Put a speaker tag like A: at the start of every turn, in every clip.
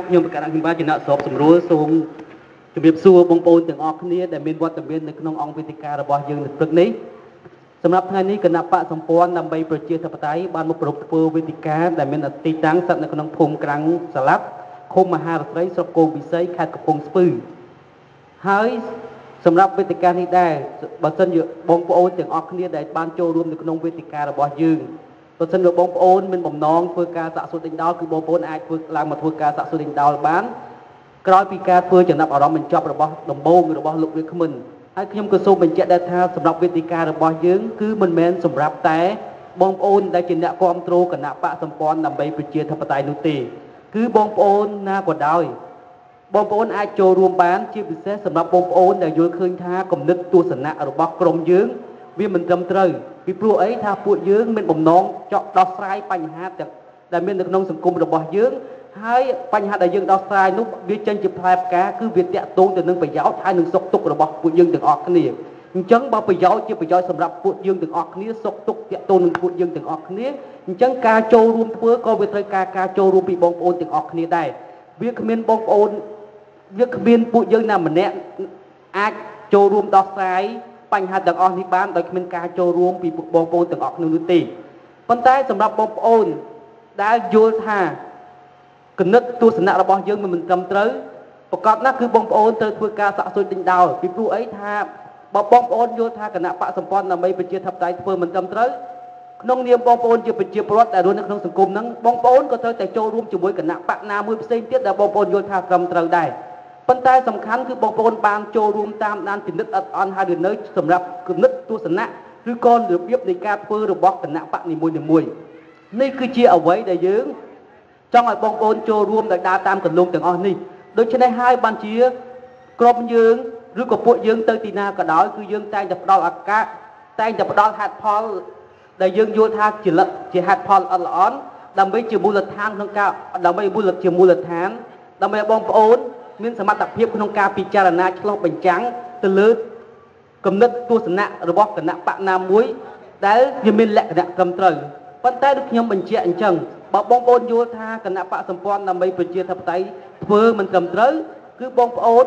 A: ខ្ញុំប្រកាសខ្ញុំបាទជាអ្នកស្របសម្រួលសូមជម្រាបសួរបងប្អូនទាំងអស់គ្នាដែលមានវត្តមាននៅក្នុងអង្គវេទិការបស់យើងនៅព្រឹកនេះសម្រាប់ថ្ងៃនេះគណៈបកសម្ព័ន្ធដើម្បីប្រជាធិបតេយ្យបានមកប្រពធ្វើវេទិកាដែលមានទីតាំងស្ថិតនៅក្នុងភូមិក្រាំងសាឡាប់ឃុំមហារស្រីស្រុកគោកពិសីខេត្តកំពង់ស្ពឺហើយសម្រាប់វេទិកានេះដែរបើសិនជាបងប្អូនទាំងអស់គ្នាដែលបានចូលរួមនៅក្នុងវេទិការបស់យើងបើសិនជាបងប្អូនមានបំណងធ្វើការសាកសួរដេញដោលគឺបងប្អូនអាចធ្វើឡើងមកធ្វើការសាកសួរដេញដោលបានក្រោយពីការធ្វើចំណាប់អារម្មណ៍បញ្ចប់របស់ដំបូងរបស់លោកវាគ្មិនហើយខ្ញុំក៏សូមបញ្ជាក់ដែរថាសម្រាប់វេទិការបស់យើងគឺមិនមែនសម្រាប់តែបងប្អូនដែលជាអ្នកគាំទ្រគណៈបកសម្ព័ន្ធដើម្បីប្រជាធិបតេយ្យនោះទេគឺបងប្អូនណាក៏ដោយបងប្អូនអាចចូលរួមបានជាពិសេសសម្រាប់បងប្អូនដែលយល់ឃើញថាគំនិតទស្សនៈរបស់ក្រុមយើងវាមិនត្រឹមត្រូវពីព្រោះអីថាពួកយើងមានបំណងចង់ដោះស្រាយបញ្ហាទាំងដែលមាននៅក្នុងសង្គមរបស់យើងហើយបញ្ហាដែលយើងដោះស្រាយនោះវាចេញជាផ្លែផ្កាគឺវាតាក់ទងទៅនឹងប្រយោជន៍ហើយនឹងសុខទុក្ខរបស់ពួកយើងទាំងអស់គ្នាអញ្ចឹងបើប្រយោជន៍ជាប្រយោជន៍សម្រាប់ពួកយើងទាំងអស់គ្នាសុខទុក្ខតាក់ទងនឹងពួកយើងទាំងអស់គ្នាអញ្ចឹងការចូលរួមធ្វើក៏វាត្រូវការចូលរួមពីបងប្អូនទាំងអស់គ្នាដែរវាគ្មានបងប្អូនវាគ្មានពួកយើងណាម្នាក់អាចចូលរួមដោះស្រាយបញ្ហាទាំងអស់នេះបានដោយគ្មានការចូលរួមពីបងប្អូនទាំងអស់គ្នានោះទេប៉ុន្តែសម្រាប់បងប្អូនដែលយល់ថាគណិតទស្សនៈរបស់យើងមិនត្រឹមត្រូវប្រកបណាស់គឺបងប្អូនត្រូវធ្វើការសាកសួរដេញដោលពីព្រោះអីថាបើបងប្អូនយល់ថាគណៈបកសម្ព័ន្ធដើម្បីប្រជាធិបតេយ្យធ្វើមិនត្រឹមត្រូវក្នុងនាមបងប្អូនជាប្រជាពលរដ្ឋដែលរស់នៅក្នុងសង្គមហ្នឹងបងប្អូនក៏ត្រូវតែចូលរួមជាមួយគណៈបកណាមួយផ្សេងទៀតដែលបងប្អូនយល់ថាត្រឹមត្រូវដែរប៉ុន្តែសំខាន់គឺបងប្អូនបានចូលរួមតាមដានពិនិត្យអត់អន់ហើយឬនៅសម្រាប់គណិតទស្សនៈឬក៏របៀបនៃការធ្វើរបស់គណៈបកនីមួយៗនេះគឺជាអ្វីដែលយើងចង់ឲ្យបងប្អូនចូលរួមដោយដើរតាមគន្លងទាំងអស់នេះដូច្នេះហើយបានជាក្រុមយើងឬក៏ពួកយើងទៅទីណាក៏ដោយគឺយើងតែងតែផ្ដល់ឱកាសតែងតែផ្ដល់ហេតុផលដែលយើងយល់ថាជាលទ្ធជាហេតុផលអត់ល្អន់ដើម្បីជាមូលដ្ឋានក្នុងការដើម្បីមូលជាមូលដ្ឋានដើម្បីឲ្យបងប្អូនមានសមត្ថភាពក្នុងការពិចារណាឆ្លុះបញ្ចាំងទៅលើគំនិតទស្សនៈរបស់គណៈបកណាមួយដែលវាមានលក្ខណៈត្រឹមត្រូវប៉ុន្តែដូចខ្ញុំបញ្ជាក់អញ្ចឹងបើបងប្អូនយល់ថាគណៈបកសម្ព័ន្ធដើម្បីប្រជាធិបតេយ្យធ្វើមិនត្រឹមត្រូវគឺបងប្អូន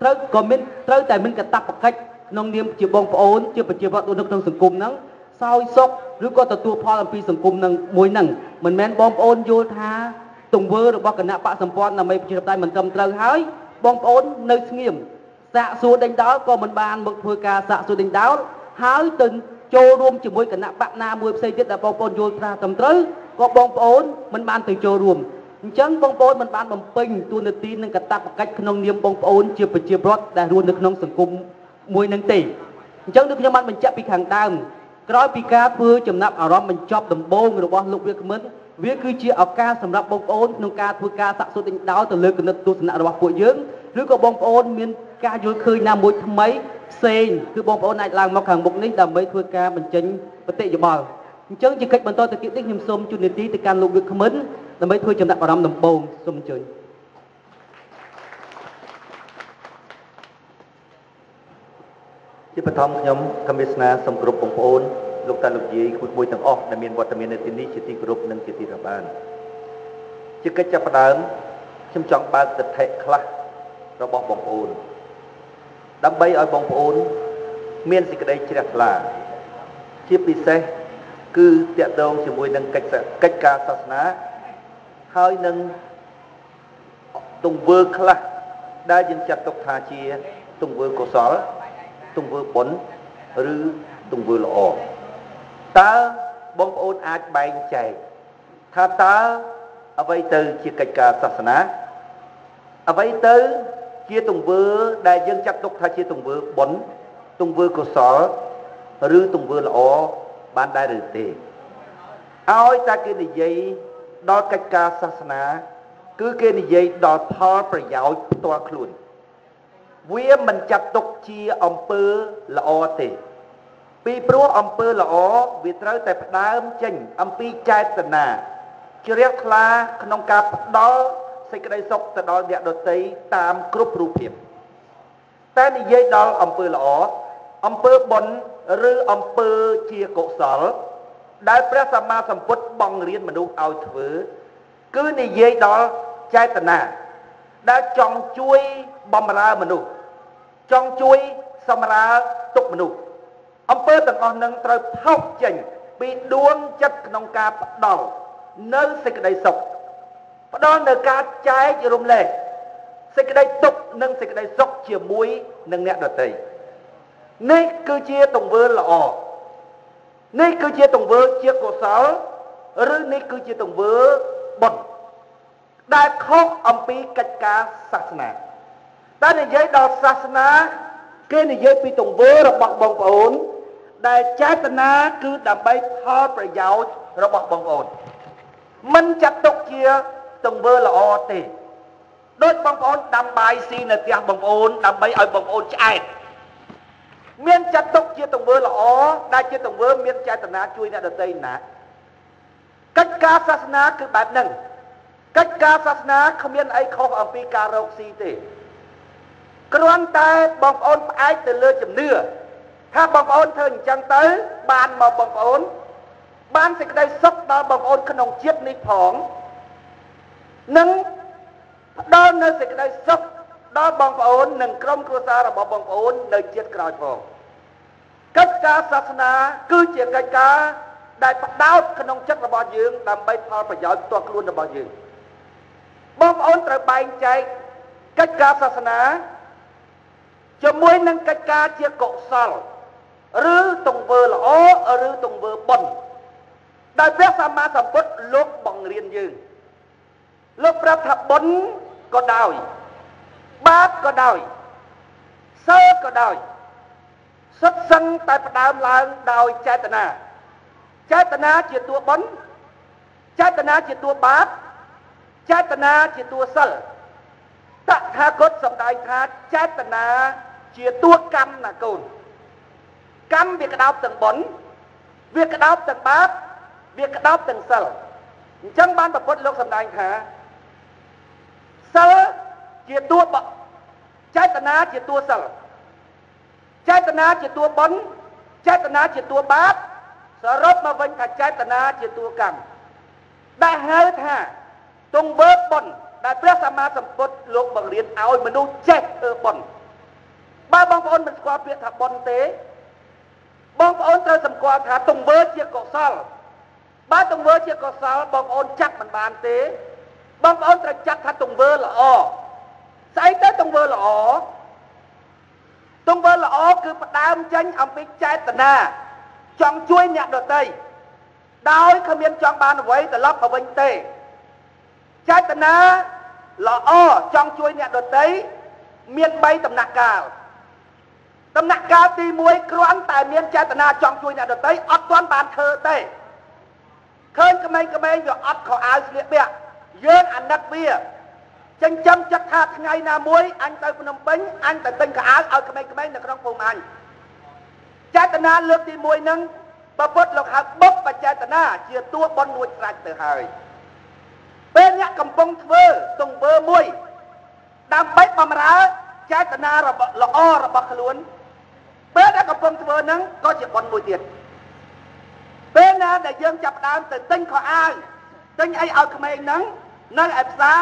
A: ត្រូវក៏មានត្រូវតែមានកាតព្វកិច្ចក្នុងនាមជាបងប្អូនជាប្រជាពលរដ្ឋនៅក្នុងសង្គមហ្នឹងសោយសុខឬក៏ទទួលផលអំពីសង្គមហ្នឹងមួយហ្នឹងមិនមែនបងប្អូនយល់ថាទង្វើរបស់គណៈបកសម្ព័ន្ធដើម្បីប្រជាធិបតេយ្យមិនត្រឹមត្រូវហើយបងប្អូននៅស្ងៀមសាកសួរដេញដោលក៏មិនបានមកធ្វើការសាកសួរដេញដោលហើយទៅចូលរួមជាមួយគណៈបកណាមួយផ្សេងទៀតដែលបងប្អូនយល់ថាត្រឹមត្រូវក៏បងប្អូនមិនបានទៅចូលរួមអញ្ចឹងបងប្អូនមិនបានបំពេញតួនាទីនិងកាតព្វកិច្ចក្នុងនាមបងប្អូនជាប្រជាពលរដ្ឋដែលរស់នៅក្នុងសង្គមមួយនឹងទេអញ្ចឹងដូចខ្ញុំបានបញ្ជាក់ពីខាងដើមក្រោយពីការធ្វើចំណាប់អារម្មណ៍បញ្ចប់ដំបូងរបស់លោកវាគ្មិនវាគឺជាឱកាសសម្រាប់បងប្អូនក្នុងការធ្វើការសាកសួរដេញដោលទៅលើគណិតទស្សនៈរបស់ពួកយើងឬក៏បងប្អូនមានការយល់ឃើញណាមួយថ្មីផ្សេងគឺបងប្អូនអាចឡើងមកខាងមុខនេះដើម្បីធ្វើការបញ្ចេញមតិយោបល់អញ្ចឹងជាកិច្ចបន្តទៅទៀតនេះខ្ញុំសូមជូននាទីទៅកាន់លោកវាគ្មិនដើម្បីធ្វើចំណាប់អារម្មណ៍ដំបូងសូមអញ្ជើញ
B: ជាបឋមខ្ញុំកមេស្នាសូមគោរពបងប្អូនលោកតាលោកយាយក្មួយៗទាំងអស់ដែលមានវត្តមាននៅទីនេះជាទីគោរពនិងជាទីរាប់អានជាកិច្ចចាប់ផ្ដើមខ្ញុំចង់បើកទិដ្ឋិខ្លះរបស់បងប្អូនដើម្បីឲ្យបងប្អូនមានសេចក្តីជ្រះថ្លាជាពិសេសគឺតាក់ទងជាមួយនឹងកិច្ចការសាសនាហើយនឹងទង្វើខ្លះដែលយើងចាត់ទុកថាជាទង្វើកុសលទង្វើបុណ្យឬទង្វើល្អតើបងប្អូនអាចបែងចែកថាតើអ្វីទៅជាកិច្ចការសាសនាអ្វីទៅជាទង្វើដែលយើងចាត់ទុកថាជាទង្វើបុណ្យទង្វើកុសលឬទង្វើល្អបានដែរឬទេឲ្យតែគេនិយាយដល់កិច្ចការសាសនាគឺគេនិយាយដល់ផលប្រយោជន៍ផ្ទាល់ខ្លួនវាមិនចាត់ទុកជាអំពើល្អទេពីព្រោះអំពើល្អវាត្រូវតែផ្ដើមចេញអំពីចេតនាជ្រះថ្លាក្នុងការផ្ដល់សេចក្តីសុខទៅដល់អ្នកដទៃតាមគ្រប់រូបភាពតែនិយាយដល់អំពើល្អអំពើបុណ្យឬអំពើជាកុសលដែលព្រះសម្មាសម្ពុទ្ធបង្រៀនមនុស្សឲ្យធ្វើគឺនិយាយដល់ ចេតនាដែលចង់ជួយបំរើមនុស្សចង់ជួយសម្រាលទុក្ខមនុស្សអំពើទាំងអស់នឹងត្រូវផុសចេញពីដួងចិត្តក្នុងការផ្ដល់នៅសេចក្តីសុខផ្ដល់នៅការចែករំលែកសេចក្តីទុក្ខនិងសេចក្តីសុខជាមួយនឹងអ្នកដទៃនេះគឺជាទង្វើល្អនេះគឺជាទង្វើជាកុសលឬនេះគឺជាទង្វើបុណ្យដែលខុសអំពីកិច្ចការសាសនាតែនិយាយដល់សាសនាគេនិយាយពីទង្វើរបស់បងប្អូនដែលចេតនាគឺដើម្បីផលប្រយោជន៍របស់បងប្អូនមិនចាត់ទុកជាទង្វើល្អទេដូចបងប្អូនដាំបាយស៊ីនៅផ្ទះបងប្អូនដើម្បីឲ្យបងប្អូនឆ្អែតមានចាត់ទុកជាទង្វើល្អដែលជាទង្វើមានចេតនាជួយអ្នកដទៃណាកិច្ចការសាសនាគឺបែបហ្នឹងកិច្ចការសាសនាគ្មានអីខុសអំពីការរកស៊ីទេគ្រាន់តែបងប្អូនផ្អែកទៅលើជំនឿថាបងប្អូនធ្វើអញ្ចឹងទៅបានមកបងប្អូនបានសេចក្តីសុខដល់បងប្អូនក្នុងជាតិនេះផងនិងផ្ដល់នៅសេចក្តីសុខដល់បងប្អូននិងក្រុមគ្រួសាររបស់បងប្អូននៅជាតិក្រោយផងកិច្ចការសាសនាគឺជាកិច្ចការដែលផ្ដោតក្នុងចិត្តរបស់យើងដើម្បីផលប្រយោជន៍ផ្ទាល់ខ្លួនរបស់យើងបងប្អូនត្រូវបែងចែកកិច្ចការសាសនាជាមួយនឹងកិច្ចការជាកុសលឬទង្វើល្អឬទង្វើបុណ្យដែលព្រះសម្មាសម្ពុទ្ធលោកបង្រៀនយើងលោកប្រាប់ថាបុណ្យក៏ដោយបាបក៏ដោយសិលក៏ដោយសុទ្ធសឹងតែផ្ដើមឡើងដោយចេតនាចេតនាជាតួបុណ្យចេតនាជាតួបាបចេតនាជាតួសិលតថាគតសម្ដែងថាចេតនាជាតួកម្មណាកូនកម្មវាក្តោបទាំងបុណ្យវាក្តោបទាំងបាបវាក្តោបទាំងសិលអញ្ចឹងបានព្រះពុទ្ធលោកសម្ដែងថាសិលជាតួចេតនាជាតួសិលចេតនាជាតួបុណ្យចេតនាជាតួបាបសរុបមកវិញថាចេតនាជាតួកម្មដែលហៅថាទង្វើបុណ្យដែលព្រះសម្មាសម្ពុទ្ធលោកបង្រៀនឲ្យមនុស្សចេះធ្វើបុណ្យបើបងប្អូនមិនស្គាល់ពាក្យថាបុណ្យទេបងប្អូនត្រូវសម្គាល់ថាទង្វើជាកុសលបើទង្វើជាកុសលបងប្អូនចាត់មិនបានទេបងប្អូនត្រូវចាត់ថាទង្វើល្អស្អីទៅទង្វើល្អទង្វើល្អគឺផ្ដើមចេញអំពីចេតនាចង់ជួយអ្នកដទៃដោយគ្មានចង់បានអ្វីត្រឡប់មកវិញទេចេតនាល្អចង់ជួយអ្នកដទៃមាន3ដំណាក់កាលដំណាក់កាលទី1គ្រាន់តែមានចេតនាចង់ជួយអ្នកដទៃអត់ទាន់បានធ្វើទេឃើញក្មេងៗវាអត់ខោអាវស្លៀកពាក់យើងអាណិតវាចិញ្ចឹមចិត្តថាថ្ងៃណាមួយអញទៅភ្នំពេញអញទៅទិញខោអាវឲ្យក្មេងៗនៅក្នុងភូមិអញចេតនាលើកទី1ហ្នឹងព្រះពុទ្ធលោកហៅបុព្វចេតនាជាតួបុណ្យរួចស្រេចទៅហើយពេលអ្នកកំពុងធ្វើទង្វើមួយដើម្បីបំរើចេតនារបស់ល្អរបស់ខ្លួនពេលដែលកំពុងធ្វើហ្នឹងក៏ជាបុណ្យមួយទៀតពេលណាដែលយើងចាប់ផ្ដើមទៅទិញខោអាវទិញអីឲ្យក្មេងហ្នឹងនៅឯផ្សារ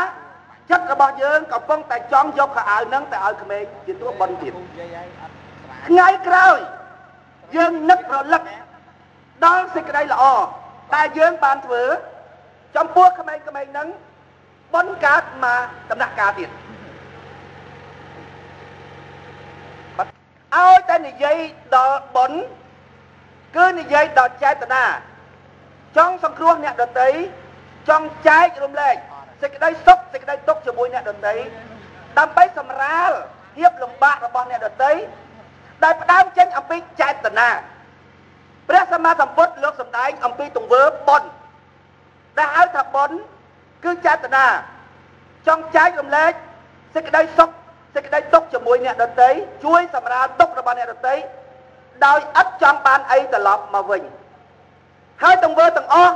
B: ចិត្តរបស់យើងកំពុងតែចង់យកខោអាវហ្នឹងទៅឲ្យក្មេងជាតួបុណ្យទៀតថ្ងៃក្រោយយើងនឹករលឹកដល់សេចក្តីល្អដែលយើងបានធ្វើចំពោះក្មេងៗហ្នឹងបុណ្យកើតមកដំណាក់កាលទៀតឲ្យតែនិយាយដល់បុណ្យគឺនិយាយដល់ចេតនាចង់សង្គ្រោះអ្នកដទៃចង់ចែករំលែកសេចក្តីសុខសេចក្តីទុក្ខជាមួយអ្នកដទៃដើម្បីសម្រាលភាពលំបាករបស់អ្នកដទៃដែលផ្ដើមចេញអំពីចេតនាព្រះសម្មាសម្ពុទ្ធលោកសម្ដែងអំពីទង្វើបុណ្យដែលហៅថាបុណ្យគឺចេតនាចង់ចែករំលែកសេចក្តីសុខសេចក្តីទុក្ខជាមួយអ្នកដទៃជួយសម្រាលទុក្ខរបស់អ្នកដទៃដោយឥតចង់បានអីត្រឡប់មកវិញហើយទង្វើទាំងអស់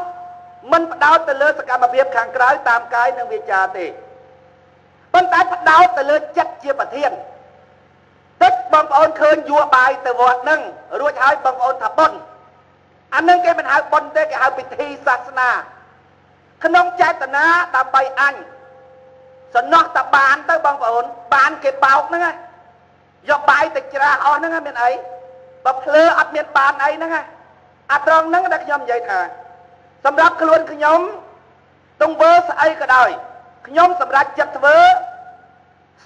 B: មិនផ្ដោតទៅលើសកម្មភាពខាងក្រៅតាមកាយនិងវាចាទេប៉ុន្តែផ្ដោតទៅលើចិត្តជាប្រធានតិចបងប្អូនឃើញយួរបាយទៅវត្តហ្នឹងរួចហើយបងប្អូនថាបុណ្យអាហ្នឹងគេមិនហៅបុណ្យទេគេហៅពិធីសាសនាក្នុងចេតនាដើម្បីអញ
C: សំណោះតាបានទៅបងប្អូនបានគេបោកហ្នឹងយកបាយទៅច្រាស់អស់ហ្នឹងមានអីបើភ្លើអត់មានបានអីហ្នឹងអាត្រង់ហ្នឹងដែលខ្ញុំនិយាយថាសម្រាប់ខ្លួនខ្ញុំទង្វើស្អីក៏ដោយខ្ញុំសម្រាប់ចិត្តធ្វើ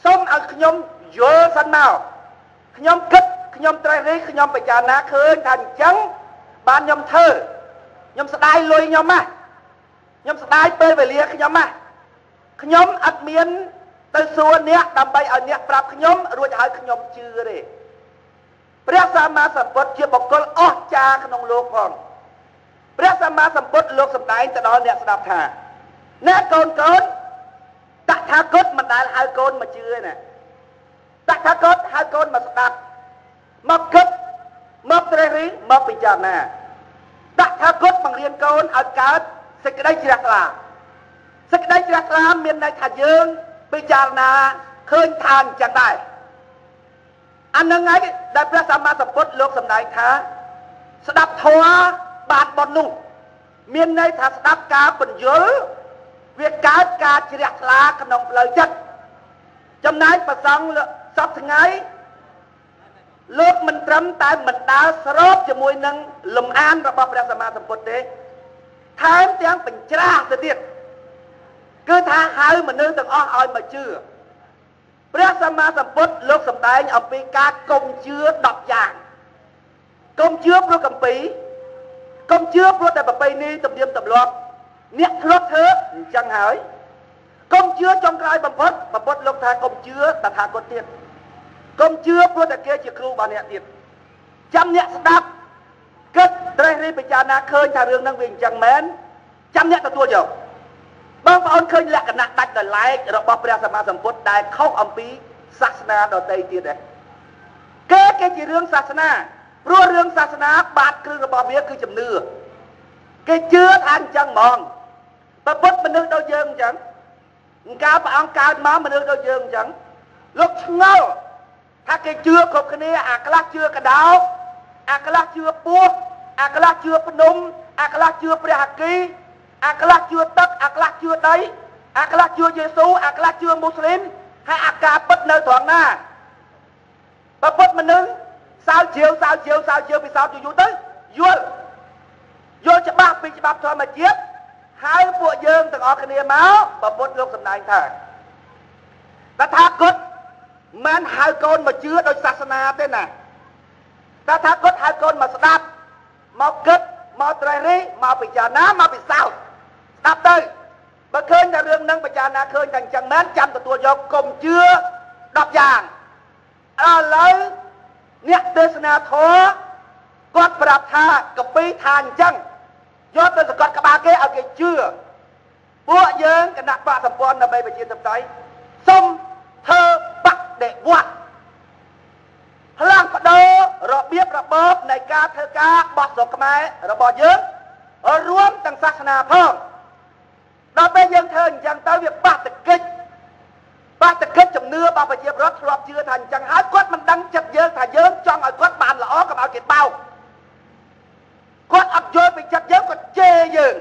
C: សូមឲ្យខ្ញុំយល់សិនមកខ្ញុំគិតខ្ញុំត្រេះរិះខ្ញុំពិចារណាឃើញថាអញ្ចឹងបានខ្ញុំធ្វើខ្ញុំស្ដាយលុយខ្ញុំណាខ្ញុំស្ដាយពេលវេលាខ្ញុំណាខ្ញុំអត់មានទៅសួរអ្នកដើម្បីឲ្យអ្នកប្រាប់ខ្ញុំរួចហើយខ្ញុំជឿទេព្រះសម្មាសម្ពុទ្ធជាបុគ្គលអស្ចារ្យក្នុងលោកផងព្រះសម្មាសម្ពុទ្ធលោកសម្ដែងទៅដល់អ្នកស្ដាប់ថាអ្នកកូនកូនតថាគតមិនដែលហៅកូនមកជឿទេណាតថាគតហៅកូនមកស្ដាប់មកគិតមកត្រេះរិះមកពិចារណាតថាគតបង្រៀនកូនឲ្យកើតសេចក្តីជ្រះថ្លាសេចក្តីជ្រះថ្លាមានន័យថាយើងពិចារណាឃើញថាអញ្ចឹងដែរអានឹងឯងដែលព្រះសម្មាសម្ពុទ្ធលោកសម្ដែងថាស្ដាប់ធម៌បានបុណ្យនោះមានន័យថាស្ដាប់ការពន្យល់វាកើតការជ្រះថ្លាក្នុងផ្លូវចិត្តចំណែកប្រសង់សពថ្ងៃលោកមិនត្រឹមតែមិនដើរស្របជាមួយនឹងលំអានរបស់ព្រះសម្មាសម្ពុទ្ធទេថែមទាំងបញ្ច្រាសទៅទៀតគឺថាហៅមនុស្សទាំងអស់ឲ្យមកជឿព្រះសម្មាសម្ពុទ្ធលោកសម្ដែងអំពីការកុំជឿ10យ៉ាងកុំជឿព្រោះកម្ពីកុំជឿព្រោះតែប្រពៃណីទំនៀមទម្លាប់អ្នកធ្លាប់ធ្វើអញ្ចឹងហើយកុំជឿចុងក្រោយបំផុតបំផុតលោកថាកុំជឿតថាគតទៀតកុំជឿព្រោះតែគេជាគ្រូរបស់អ្នកទៀតចាំអ្នកស្ដាប់គិតត្រេះរិះពិចារណាឃើញថារឿងហ្នឹងវាអញ្ចឹងមែនចាំអ្នកទទួលយកបងប្អូនឃើញលក្ខណៈដាច់ដោយឡែករបស់ព្រះសម្មាសម្ពុទ្ធដែលខុសអំពីសាសនាដទៃទៀតដែរគេជារឿងសាសនាព្រោះរឿងសាសនាបាតគ្រឹះរបស់វាគឺជំនឿគេជឿថាអញ្ចឹងហ្មងព្រះពុទ្ធមនុស្សដូចយើងអញ្ចឹងកាលព្រះអង្គកើតមកមនុស្សដូចយើងអញ្ចឹងលោកឆ្ងល់ថាគេជឿគ្រប់គ្នាអាខ្លះជឿកដោអាខ្លះជឿពស់អាខ្លះជឿភ្នំអាខ្លះជឿព្រះអគ្គីអាខ្លះជឿទឹកអាខ្លះជឿដីអាខ្លះជឿយេស៊ូអាខ្លះជឿមូស្លីមហើយអាការពិតនៅត្រង់ណាព្រះពុទ្ធមនុស្សសើជ្រាវសើជ្រាវសើជ្រាវពិសោធន៍យូរៗទៅយល់យល់ច្បាស់ពីច្បាប់ធម្មជាតិហើយពួកយើងទាំងអស់គ្នាមកព្រះពុទ្ធលោកសម្ដែងថាតថាគតមិនហៅកូនមកជឿដោយសាសនាទេណាតថាគតហៅកូនមកស្ដាប់មកគិតមកត្រេះរិះមកពិចារណាមកពិសោធន៍ស្ដាប់ទៅបើឃើញតែរឿងហ្នឹងពិចារណាឃើញតែអញ្ចឹងមែនចាំទទួលយកកុំជឿ10យ៉ាងឥឡូវអ្នកទេសនាធម៌គាត់ប្រាប់ថាកពីថាអញ្ចឹងយកទៅសង្កត់ក្បាលគេឲ្យគេជឿពួកយើងគណៈបកសម្ព័ន្ធដើម្បីប្រជាធិបតេយ្យសូមធ្វើបដិវត្តផ្លាស់ប្ដូររបៀបរបបនៃការធ្វើការបោះស្រុកខ្មែររបស់យើងរួមទាំងសាសនាផងដល់ពេលយើងធ្វើអញ្ចឹងទៅវាបាក់តកិច្ចបាក់តកិច្ចជំនឿរបស់ប្រជាពលរដ្ឋធ្លាប់ជឿថាអញ្ចឹងហើយគាត់មិនដឹងចិត្តយើងថាយើងចង់ឲ្យគាត់បានល្អកុំឲ្យគេបោកគាត់អត់យល់ពីចិត្តយើងគាត់ជេរយើង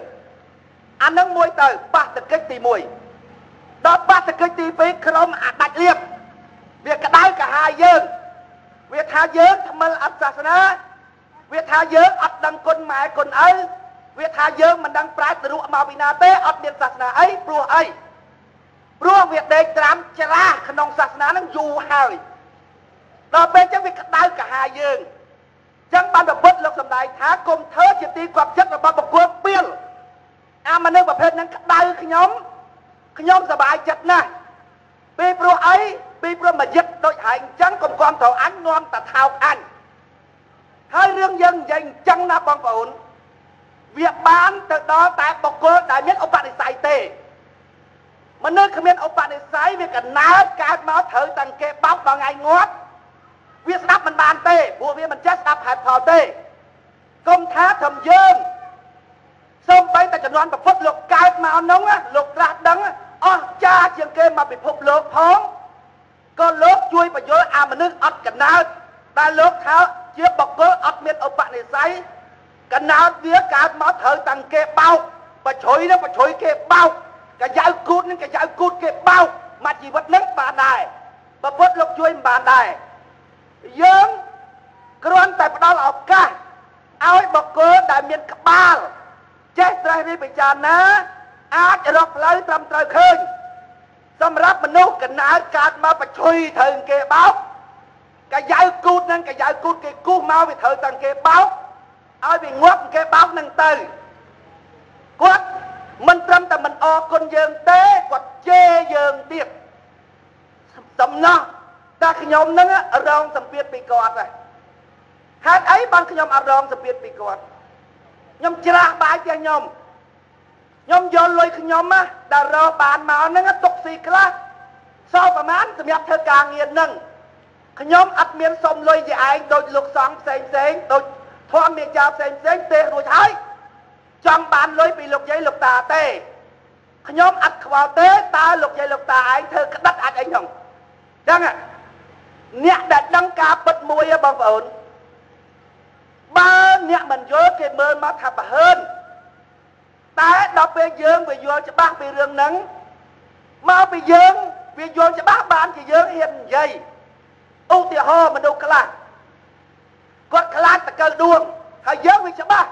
C: អានឹងមួយទៅបាក់តកិច្ចទី1ដល់បាក់តកិច្ចទី2ក្រុមអាដាច់លៀបវាក្តៅកាហាយយើងវាថាយើងថ្មិលអត់សាសនាវាថាយើងអត់ដឹងគុណម៉ែគុណឪវាថាយើងមិនដឹងប្រែតរក់មកពីណាទេអត់មានសាសនាអីព្រោះអីព្រោះវាដេកត្រាំច្រាស់ក្នុងសាសនានឹងយូរហើយដល់ពេលចឹងវាក្តៅកាហាយយើងចឹងបានព្រះពុទ្ធលោកសម្ដែងថាកុំធ្វើជាទីគាប់ចិត្តរបស់បុគ្គលពីលអាមនុស្សប្រភេទហ្នឹងក្តៅខ្ញុំខ្ញុំសប្បាយចិត្តណាស់ពីព្រោះអីពីព្រោះមកយឹកដូចហែងអញ្ចឹងកុំគាំត្រូវអញនាំតាថោកអញហើយរឿងយើងនិយាយអញ្ចឹងណាបងប្អូនវាបានទៅដល់តែបុគ្គលដែលមានឧបនិស្ស័យទេមនុស្សគ្មានឧបនិស្ស័យវាកណើតកើតមកត្រូវតែគេបោកដល់ថ្ងៃងាប់វាស្ដាប់មិនបានទេព្រោះវាមិនចេះស្ដាប់ហេតុផលទេកុំថាត្រឹមយើងសូម្បីតែជំនាន់ពុទ្ធលោកកើតមកនោះលោកត្រាស់ដឹងអស្ចារ្យជាងគេមកពិភពលោកផងក៏លោកជួយបញ្យល់អាមនុស្សអត់កណើតដែលលោកថាជាបុគ្គលអត់មានឧបនិស្ស័យកណើតវាកើតមកត្រូវតាំងគេបោកបជ្រុយនឹងបជ្រុយគេបោកកាយ៉ៅគូតនឹងកាយ៉ៅគូតគេបោក មួយជីវិតនឹងបានដែរ ព្រះពុទ្ធលោកជួយមិនបានដែរ យើងគ្រាន់តែផ្ដល់ឱកាសឲ្យបុគ្គលដែលមានក្បាលចេះត្រេះរិះពិចារណាអាចរកផ្លូវត្រឹមត្រូវឃើញ សម្រាប់មនុស្សកណើតកើតមកប្រឈុយត្រូវគេបោក កាយ៉ៅគូតនឹងកាយ៉ៅគូតគេគូសមកវាត្រូវតាំងគេបោកឲ្យវាងាប់គេបោកនឹងទៅ គាត់មិនត្រឹមតែមិនអរគុណយើងទេ គាត់ជេរយើងទៀត សំណោះតែខ្ញុំនឹងរងសម្ពាធពីគាត់ដែរ ហេតុអីបានខ្ញុំអត់រងសម្ពាធពីគាត់ ខ្ញុំច្រាស់បាយផ្ទះខ្ញុំ ខ្ញុំយកលុយខ្ញុំណាដែលរកបានមកហ្នឹងទុកស៊ីខ្លះសល់ប្រហែលសម្រាប់ធ្វើការងារហ្នឹង ខ្ញុំអត់មានសុំលុយជាឯងដូចលោកសង្ឃផ្សេងផ្សេងដូចធម្មមេចាផ្សេងផ្សេងទេ រួចហើយចង់បានលុយពីលោកយាយលោកតាទេ ខ្ញុំអត់ខ្វល់ទេ តើលោកយាយលោកតាឯងធ្វើក្តិតអាចអីហ្នឹង ចឹងអ្នកដែលដឹងការពិតមួយបងប្អូន បើអ្នកមិនយល់គេមើលមកថាប្រហើន តែដល់ពេលយើងវាយល់ច្បាស់ពីរឿងហ្នឹង មកពីយើងវាយល់ច្បាស់បានជាយើងហ៊ាននិយាយ ឧទាហរណ៍មនុស្សខ្លះគាត់ខ្លាចតកៅដួង ហើយយើងវាច្បាស់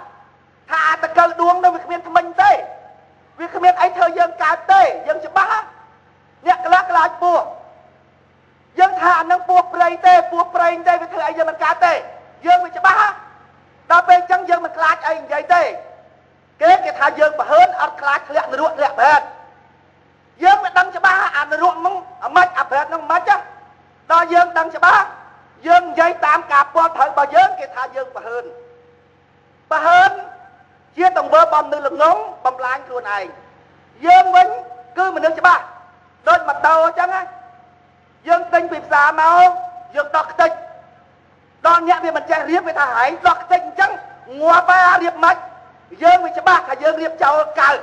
C: ថាអាតកៅដួងនោះវាគ្មានថ្មិញទេ វាគ្មានអីធ្វើយើងកើតទេ យើងច្បាស់ អ្នកខ្លះខ្លាចពស់ យើងថាអានឹងពស់ព្រៃទេ ពស់ព្រៃទេវាធ្វើអីយើងមិនកើតទេ យើងវាច្បាស់ ដល់ពេលអញ្ចឹងយើងមិនខ្លាចអីនិយាយទេ គេថាយើងប្រហើនអត់ខ្លាចធ្លាក់នរកធ្លាក់ប្រេត យើងមិនដឹងច្បាស់អានរកហ្នឹងអាម៉េចអាប្រេតហ្នឹងម៉េច ដល់យើងដឹងច្បាស់យើងនិយាយតាមការពាល់ត្រូវរបស់យើង គេថាយើងប្រហើន ប្រហើនជាទង្វើបំមនុស្សល្ងងបំលាញខ្លួនឯង យើងវិញគឺមនុស្សច្បាស់ដូចម៉ូតូអញ្ចឹងណា យើងទិញពីផ្សារមកយើងដោះខ្ទេច ដល់អ្នកវាមិនចេះរៀបវាថាហែងដោះខ្ទេចអញ្ចឹងងាប់ហើយរៀបម៉េច យើងវាច្បាស់ថាយើងរៀបចោលកើត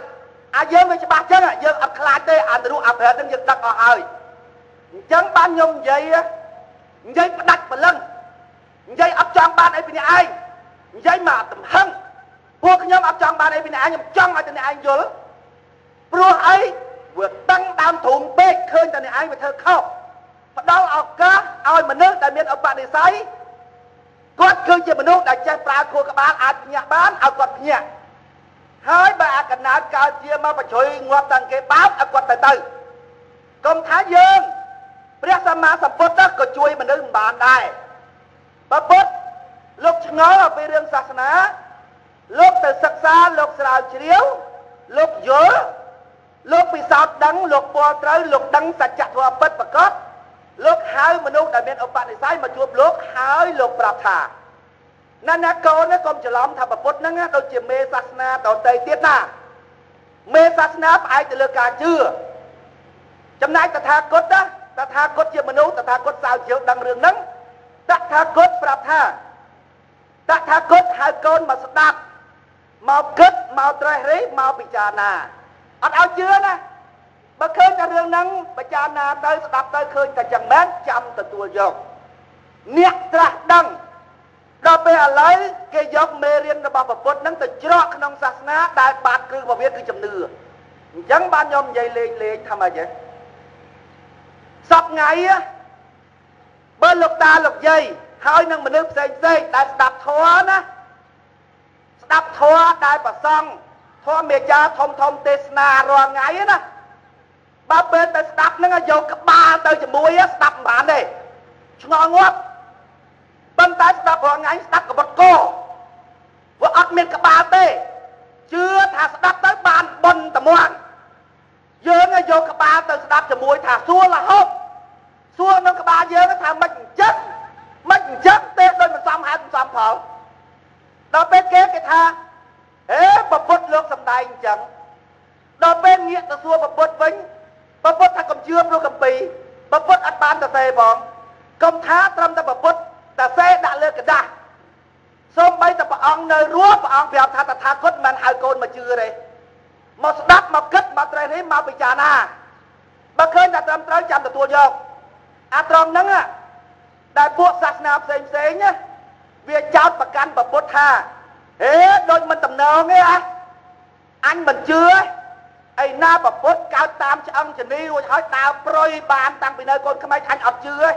C: អាយើងវាច្បាស់ចឹងយើងអត់ខ្លាចទេ អានរកអាប្រេតហ្នឹងយើងដឹកអស់ហើយ អញ្ចឹងបានខ្ញុំនិយាយផ្ដាច់ព្រលឹង និយាយអត់ចង់បានអីពីអ្នកឯង និយាយមកទំហឹង ពួកខ្ញុំអត់ចង់បានអីពីអ្នកឯង ខ្ញុំចង់ឲ្យតែអ្នកឯងយល់ ព្រោះអីវាតឹងដើមទ្រូងពេក ឃើញតែអ្នកឯងវាធ្វើខុស ផ្ដល់ឱកាសឲ្យមនុស្សដែលមានឧបនិស្ស័យ គាត់គឺជាមនុស្សដែលចេះប្រើខួរក្បាលអាចភ្ញាក់បានឲ្យគាត់ភ្ញាក់ ហើយបើអាកណើតកើតជាមកប្រជ្រុយងាប់តាំងគេបោកឲ្យគាត់ទៅ កុំថាយើងព្រះសម្មាសម្ពុទ្ធក៏ជួយមនុស្សមិនបានដែរ ព្រះពុទ្ធលោកឆ្ងល់អំពីរឿងសាសនា លោកទៅសិក្សាលោកស្រាវជ្រាវលោកយល់លោកពិសោធន៍ដឹងលោកពាល់ត្រូវលោកដឹងសច្ចធម៌ពិតប្រាកដ លោកហៅមនុស្សដែលមានឧបនិស្ស័យមកជួបលោក ហើយលោកប្រាប់ថាណាណាកូន កុំច្រឡំថាពុទ្ធហ្នឹងដូចជាមេសាសនាដទៃទៀតណា មេសាសនាផ្អែកទៅលើការជឿ ចំណែកតថាគតណា តថាគតជាមនុស្សតថាគតស្រាវជ្រាវដឹងរឿងហ្នឹង តថាគតប្រាប់ថាតថាគតហៅកូនមកស្ដាប់មកគិតមកត្រេះរិះមកពិចារណា អត់ឲ្យជឿណា បើឃើញតែរឿងហ្នឹងពិចារណាទៅស្ដាប់ទៅឃើញតែចឹងមែនចាំទទួលយក អ្នកត្រាស់ដឹង ដល់ពេលឥឡូវគេយកមេរៀនរបស់ព្រះពុទ្ធហ្នឹងទៅច្រកក្នុងសាសនាដែលបាតគ្រឹះរបស់វាគឺជំនឿ អញ្ចឹងបានខ្ញុំនិយាយលេងលេងថាម៉េចហ៎ សប្ងៃបើលោកតាលោកយាយហើយនឹងមនុស្សផ្សេងផ្សេងដែលស្ដាប់ធម៌ណា ស្ដាប់ធម៌ដែលប្រសង់ធម៌មេចាធំធំទេសនារាល់ថ្ងៃណា បើពេលទៅស្ដាប់ហ្នឹងយកក្បាលទៅជាមួយស្ដាប់មិនបានទេឆ្ងល់ងាប់ ប៉ុន្តែស្ដាប់រាល់ថ្ងៃស្ដាប់កបត់កវាអត់មានក្បាលទេ ជឿថាស្ដាប់ទៅបានបុណ្យត្មង យើងយកក្បាលទៅស្ដាប់ជាមួយថាសួររហូត សួរក្នុងក្បាលយើងថាមិនអញ្ចឹងមិនអញ្ចឹងទេ ដូចមិនសមហេតុមិនសមផល ដល់ពេលគេថាហេប្រពុតលោកសំដែងអញ្ចឹង ដល់ពេលងាកទៅសួរប្រពុតវិញ ប្រពុតថាកុំជឿព្រោះកម្ពីប្រពុតអត់បានសរសេរផង កុំថាត្រឹមតែប្រពុតតែសេដាក់លើกระดาษ សូម្បីតែព្រះអង្គនៅរស់ព្រះអង្គប្រាប់ថាតថាគតមិនហៅកូនមកជឿទេ មកស្ដាប់មកគិតមកត្រេះរិះមកពិចារណា បើឃើញតែត្រឹមត្រូវចាំទទួលយក អាត្រង់ហ្នឹងដែលពួកសាសនាផ្សេងផ្សេងណាវាចោតប្រកាន់ព្រះពុទ្ធថាហេដូចមិនតំណងទេអាអញមិនជឿ ឯណាប្រពុតកើតតាមឆ្អឹងជនីរួចហើយដើរប្រុយបានតាំងពីនៅកូនក្មេងអញអត់ជឿទេ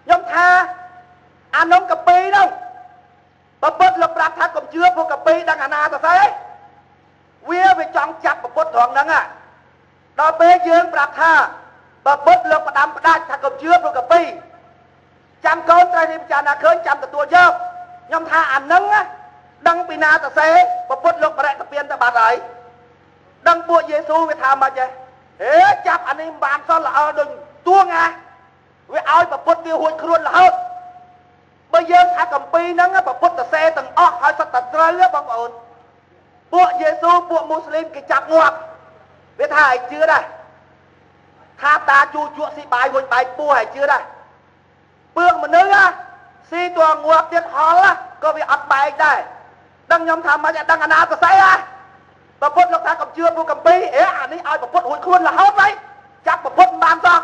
C: ខ្ញុំថាអានំកាពីនោះប្រពុតលោកប្រាប់ថាកុំជឿពួកកាពីដឹងអាណាទៅស្អីវាចង់ចាប់ប្រពុតត្រង់ហ្នឹងដល់ពេលយើងប្រាប់ថាប្រពុតលោកផ្ដាំផ្ដាច់ថាកុំជឿពួកកាពីចាំកូនត្រូវរៀបចារណាឃើញចាំទទួលយកខ្ញុំថាអានឹងដឹងពីណាទៅសេប្រពុតលោកបរិតពៀនទៅបាត់ហើយដឹងពួកយេស៊ូវាថាម៉េចហ៎ហេចាប់អានេះមិនបានសោះល្អដូចទួងអាវាឲ្យប្រពុតវាហួចខ្លួនរហូតបើយើងថាកម្ពីហ្នឹងប្រពុតទៅសេទាំងអស់ហើយសុទ្ធតែត្រូវបងប្អូនពួកយេស៊ូពួកមូស្លីមគេចាប់ងាប់វាថាឲ្យជឿដែរថាតាជូជក់ស៊ីបាយវិញបាយពោះឲ្យជឿដែរពើងមនុស្សស៊ីតួងាប់ទៀតហល់ក៏វាអត់បែកដែរដឹងខ្ញុំថាមិនដឹងអាណាទៅស្អីហ៎ប្រពុតលោកថាកុំជឿពួកកម្ពីអេអានេះឲ្យប្រពុតរួចខ្លួនរហូតហើយចាប់ប្រពុតមិនបានសោះ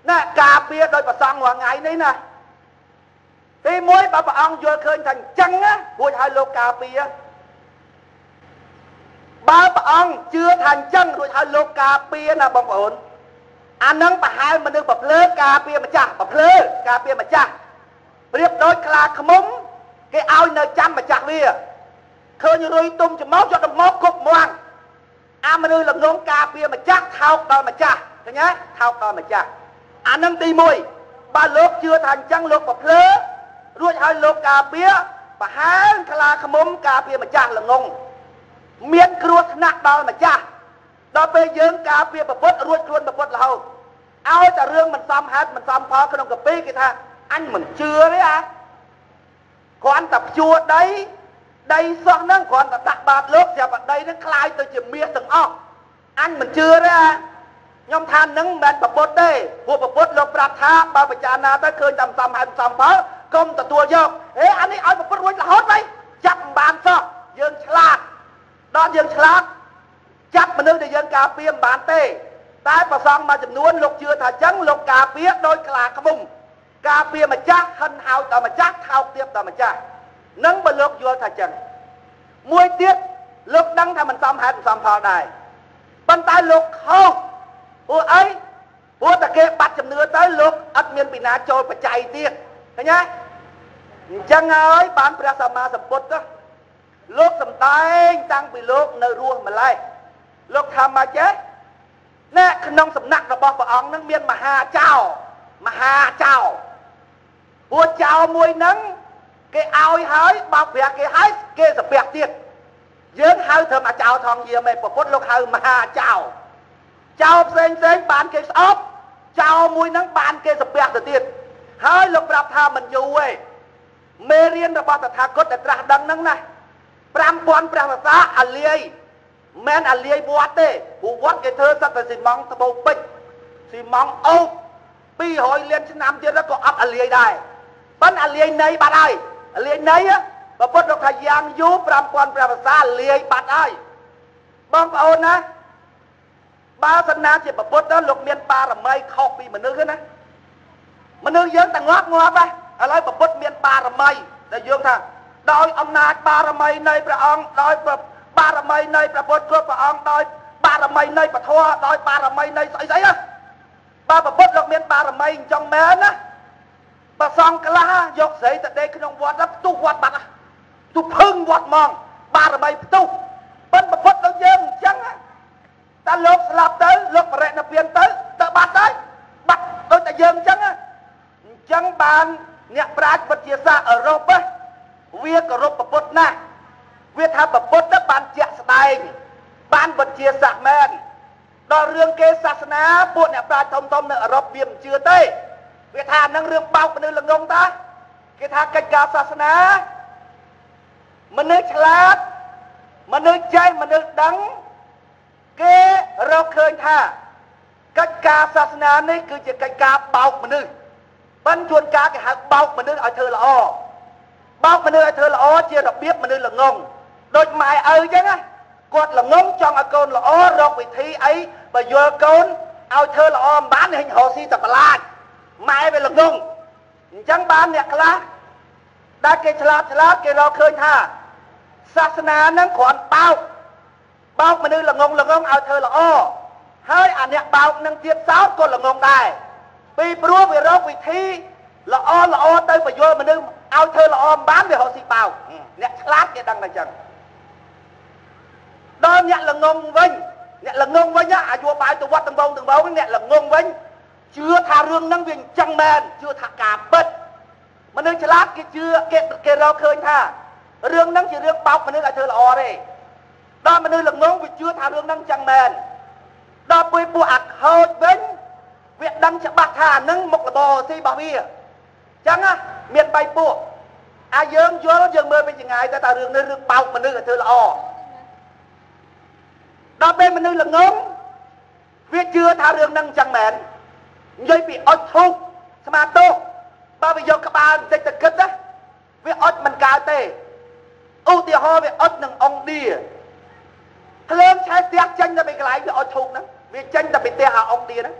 C: ណែការពារដោយប្រសង់រាល់ថ្ងៃនេះណាទីមួយបើព្រះអង្គយល់ឃើញថាអញ្ចឹងណារួចឲ្យលោកការពារបើព្រះអង្គជឿថាអញ្ចឹងរួចឲ្យលោកការពារណាបងប្អូនអានឹងប្រហែលមនុស្សប្រភ្លើការពារម្ចាស់ប្រភ្លើការពារម្ចាស់ប្រៀបដូចខ្លាឃ្មុំគេឲ្យនៅចាំម្ចាស់វាឃើញរុយទុំច្មោកយកទៅមកគប់មាំងអាមនុស្សល្ងងការពារម្ចាស់ថោកដល់ម្ចាស់ឃើញទេថោកដល់ម្ចាស់អានឹងទី1បើលោកជឿថាអញ្ចឹងលោកប្រភ្លើរួចឲ្យលោកការពារប្រហែលខ្លាឃ្មុំការពារម្ចាស់ល្ងងមានគ្រោះថ្នាក់ដល់ម្ចាស់ដល់ពេលយើងការពារប្រពុតរួចខ្លួនប្រពុតរហូតឲ្យតែរឿងមិនសមហេតុមិនសមផលក្នុងកាពីគេថាអញមិនជឿទេអាគ្រាន់តែព្យួរដីដីសោះហ្នឹងគ្រាន់តែដាក់បាតលោកស្រាប់តែដីហ្នឹងคล้ายទៅជាមាសទាំងអស់អញមិនជឿទេអាខ្ញុំថានឹងមិនមែនប្រពុតទេព្រោះប្រពុតលោកប្រាប់ថាបើពិចារណាទៅឃើញតែសមហេតុសមផលកុំទទួលយកហេអានេះឲ្យប្រពុតរួចរហូតហើយចាប់មិនបានសោះយើងឆ្លាតដល់យើងឆ្លាតចាប់មនុស្សដែលយើងការពារមិនបានទេតែប្រសង់មួយចំនួនលោកជឿថាចឹងលោកការពារដោយខ្លាឃ្មុំការពារម្ចាស់ហិនហោចដល់ម្ចាស់ថោកទាបដល់ម្ចាស់នឹងបើលោកយល់ថាចឹងមួយទៀតលោកដឹងថាមិនសមហេតុមិនសមផលដែរប៉ុន្តែលោកខុសព្រោះអីព្រោះតែគេបាត់ជំនឿទៅលោកអត់មានពីណាចូលបច្ច័យទៀតឃើញទេអញ្ចឹងហើយបានព្រះសម្មាសម្ពុទ្ធលោកសំដែងតាំងពីលោកនៅរស់ម្ល៉េះលោកថាមកចេះណែក្នុងសំណាក់របស់ព្រះអង្គនឹងមានមហាចៅមហាចៅព្រោះចៅមួយហ្នឹងគេឲ្យហើយបោកប្រាស់គេហើយគេសាពះទៀតយើងហៅត្រឹមអាចៅថងយាមឯងប្រពុតលោកហៅមហាចៅចៅផ្សេងផ្សេងបានគេស្អប់ចៅមួយហ្នឹងបានគេសាពះទៅទៀតហើយលោកប្រាប់ថាមិនយូរទេមេរៀនរបស់តថាគតដែលត្រាស់ដឹងហ្នឹងណា5000ព្រះវស្សាអាលាយមិនអាលាយវត្តទេព្រោះវត្តគេធ្វើសត្វតែស៊ីម៉ង់ត្បូងពេជ្រស៊ីម៉ង់អូប200លានឆ្នាំទៀតក៏អត់អាលាយដែរប៉ុន្តែអាលាយនៃបាត់ហើយអាលាយនៃប្រពុតលោកថាយ៉ាងយូរ5000ព្រះវស្សាលាយបាត់ហើយបងប្អូនណាបើសិនណាជាប្រពុតទៅលោកមានបារមីខុសពីមនុស្សណាមនុស្សយើងតែងាប់ងាប់ហ៎ឥឡូវប្រពុតមានបារមីដែលយើងថាដោយអំណាចបារមីនៃព្រះអង្គដោយបារមីនៃព្រះពុទ្ធគ្រប់ព្រះអង្គដោយបារមីនៃពធដោយបារមីនៃស្អីស្អីណាបើប្រពុតលោកមានបារមីអញ្ចឹងមែនណាបើសង្ឃខ្លះយកស្រីទៅដេកក្នុងវត្តផ្ទុះវត្តបាត់ផ្ទុះភឹងវត្តហ្មងបារមីផ្ទុះប៉ុន្តែប្រពុតដូចយើងអញ្ចឹងតែលោកស្លាប់ទៅលោកបរិនិព្វានទៅទៅបាត់ហើយបាត់ដូចតែយើងអញ្ចឹងអញ្ចឹងបានអ្នកប្រាជ្ញវិទ្យាសាស្ត្រអឺរ៉ុបវាគោរពប្រពុតណាស់វាថាប្រពុតទៅបានជាក់ស្ដែងបានវិទ្យាសាស្ត្រមែនដល់រឿងគេសាសនាពួកអ្នកប្រាជ្ញធំធំនៅអឺរ៉ុបវាមិនជឿទេវាថានឹងរឿងបោកមនុស្សល្ងងតាគេថាកិច្ចការសាសនាមនុស្សឆ្លាតមនុស្សចេះមនុស្សដឹងគេរកឃើញថាកិច្ចការសាសនានេះគឺជាកិច្ចការបោកមនុស្សប៉ុន្តែជួនកាលគេហៅបោកមនុស្សឲ្យធ្វើល្អបោកមនុស្សឲ្យធ្វើល្អជារបៀបមនុស្សល្ងងដូចម៉ែឪអញ្ចឹងណាគាត់ល្ងងចង់ឲ្យកូនល្អរកវិធីអីបើយល់កូនឲ្យធ្វើល្អមិនបានហិញរកស៊ីតែប្រឡាចម៉ែវាល្ងងអញ្ចឹងបានអ្នកខ្លះដែលគេឆ្លាតឆ្លាតគេរកឃើញថាសាសនាហ្នឹងគ្រាន់បោក បោកមនុស្សល្ងងល្ងងឲ្យធ្វើល្អហើយអាអ្នកបោកនឹងទៀតសោតក៏ល្ងងដែរពីព្រោះវារកវិធីល្អល្អទៅបញ្យល់មនុស្សឲ្យធ្វើល្អមិនបានវារកស៊ីបោកអ្នកឆ្លាតគេដឹងតែចឹងដល់អ្នកល្ងងវិញអ្នកល្ងងវិញអាយុបាយទៅវត្តទាំងវងទាំងវងអ្នកល្ងងវិញជឿថារឿងហ្នឹងវាអញ្ចឹងមែនជឿថាការពិតមនុស្សឆ្លាតគេជឿគេរកឃើញថារឿងហ្នឹងជារឿងបោកមនុស្សឲ្យធ្វើល្អទេដល់មនុស្សល្ងងវាជឿថារឿងហ្នឹងអញ្ចឹងមែនដល់ពេលពួកអាខូចវិញវាដឹងច្បាស់ថាអាហ្នឹងមុខរបរស៊ីរបស់វាអញ្ចឹងណាមាន3ពួកអាយើងយល់យើងមើលពីចងាយទៅថារឿងនេះរឿងបោកមនុស្សឲ្យធ្វើល្អដល់ពេលមនុស្សល្ងងវាជឿថារឿងហ្នឹងអញ្ចឹងមែននិយាយពីអុចធូបស្មាទោសបើវាយកក្បាលបន្តិចទៅគិតណាវាអុចមិនកើតទេឧទាហរណ៍វាអុចនឹងអង្គឌៀភ្លើងឆេះផ្ទះចេញទៅពីកន្លែងវាអុចធូបហ្នឹងវាចេញទៅពីផ្ទះអាអង្គឌៀហ្នឹង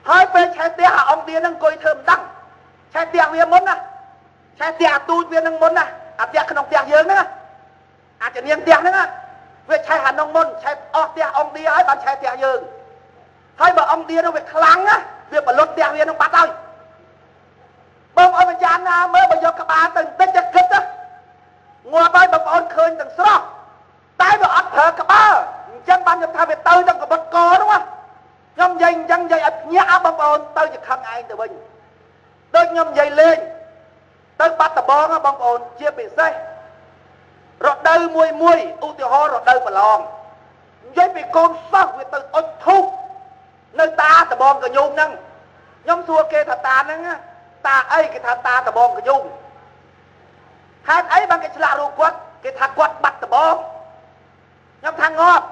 C: ហើយពេលឆេះផ្ទះអាអង្គឌៀហ្នឹងអង្គុយធ្វើមិនដឹងឆេះផ្ទះវាមុនណាឆេះផ្ទះអាទូចវាហ្នឹងមុនណាអាផ្ទះក្នុងផ្ទះយើងហ្នឹងអាចនាងផ្ទះហ្នឹងវាឆេះអានោះមុនឆេះអស់ផ្ទះអង្គឌៀហើយបានឆេះផ្ទះយើងហើយបើអង្គឌៀនោះវាខ្លាំងណាវាបលុតផ្ទះវានឹងបាត់ហើយបងប្អូនបញ្ចាណាមើលបើយកក្បាលទៅបន្តិចទៅគិតណាងាប់ហើយបងប្អូនឃើញទាំងស្រស់តែវាអត់ប្រើក្បាលអញ្ចឹងបានខ្ញុំថាវាទៅទាំងកបុតកនោះខ្ញុំនិយាយអញ្ចឹងនិយាយឲ្យភ្ញាក់បងប្អូនទៅជាខឹងឯងទៅវិញដូចខ្ញុំនិយាយលេងទៅបាត់ដបងបងប្អូនជាពិសេសរដូវមួយមួយឧទាហរណ៍រដូវប្រឡងនិយាយពីកូនសិស្សវាទៅអុចធូបនៅតាដបងកញូងហ្នឹងខ្ញុំសួរគេថាតាហ្នឹងតាអីគេថាតាដបងកញូងហេតុអីបានគេឆ្លាក់រូបគាត់គេថាគាត់បាត់ដបងខ្ញុំថាងាប់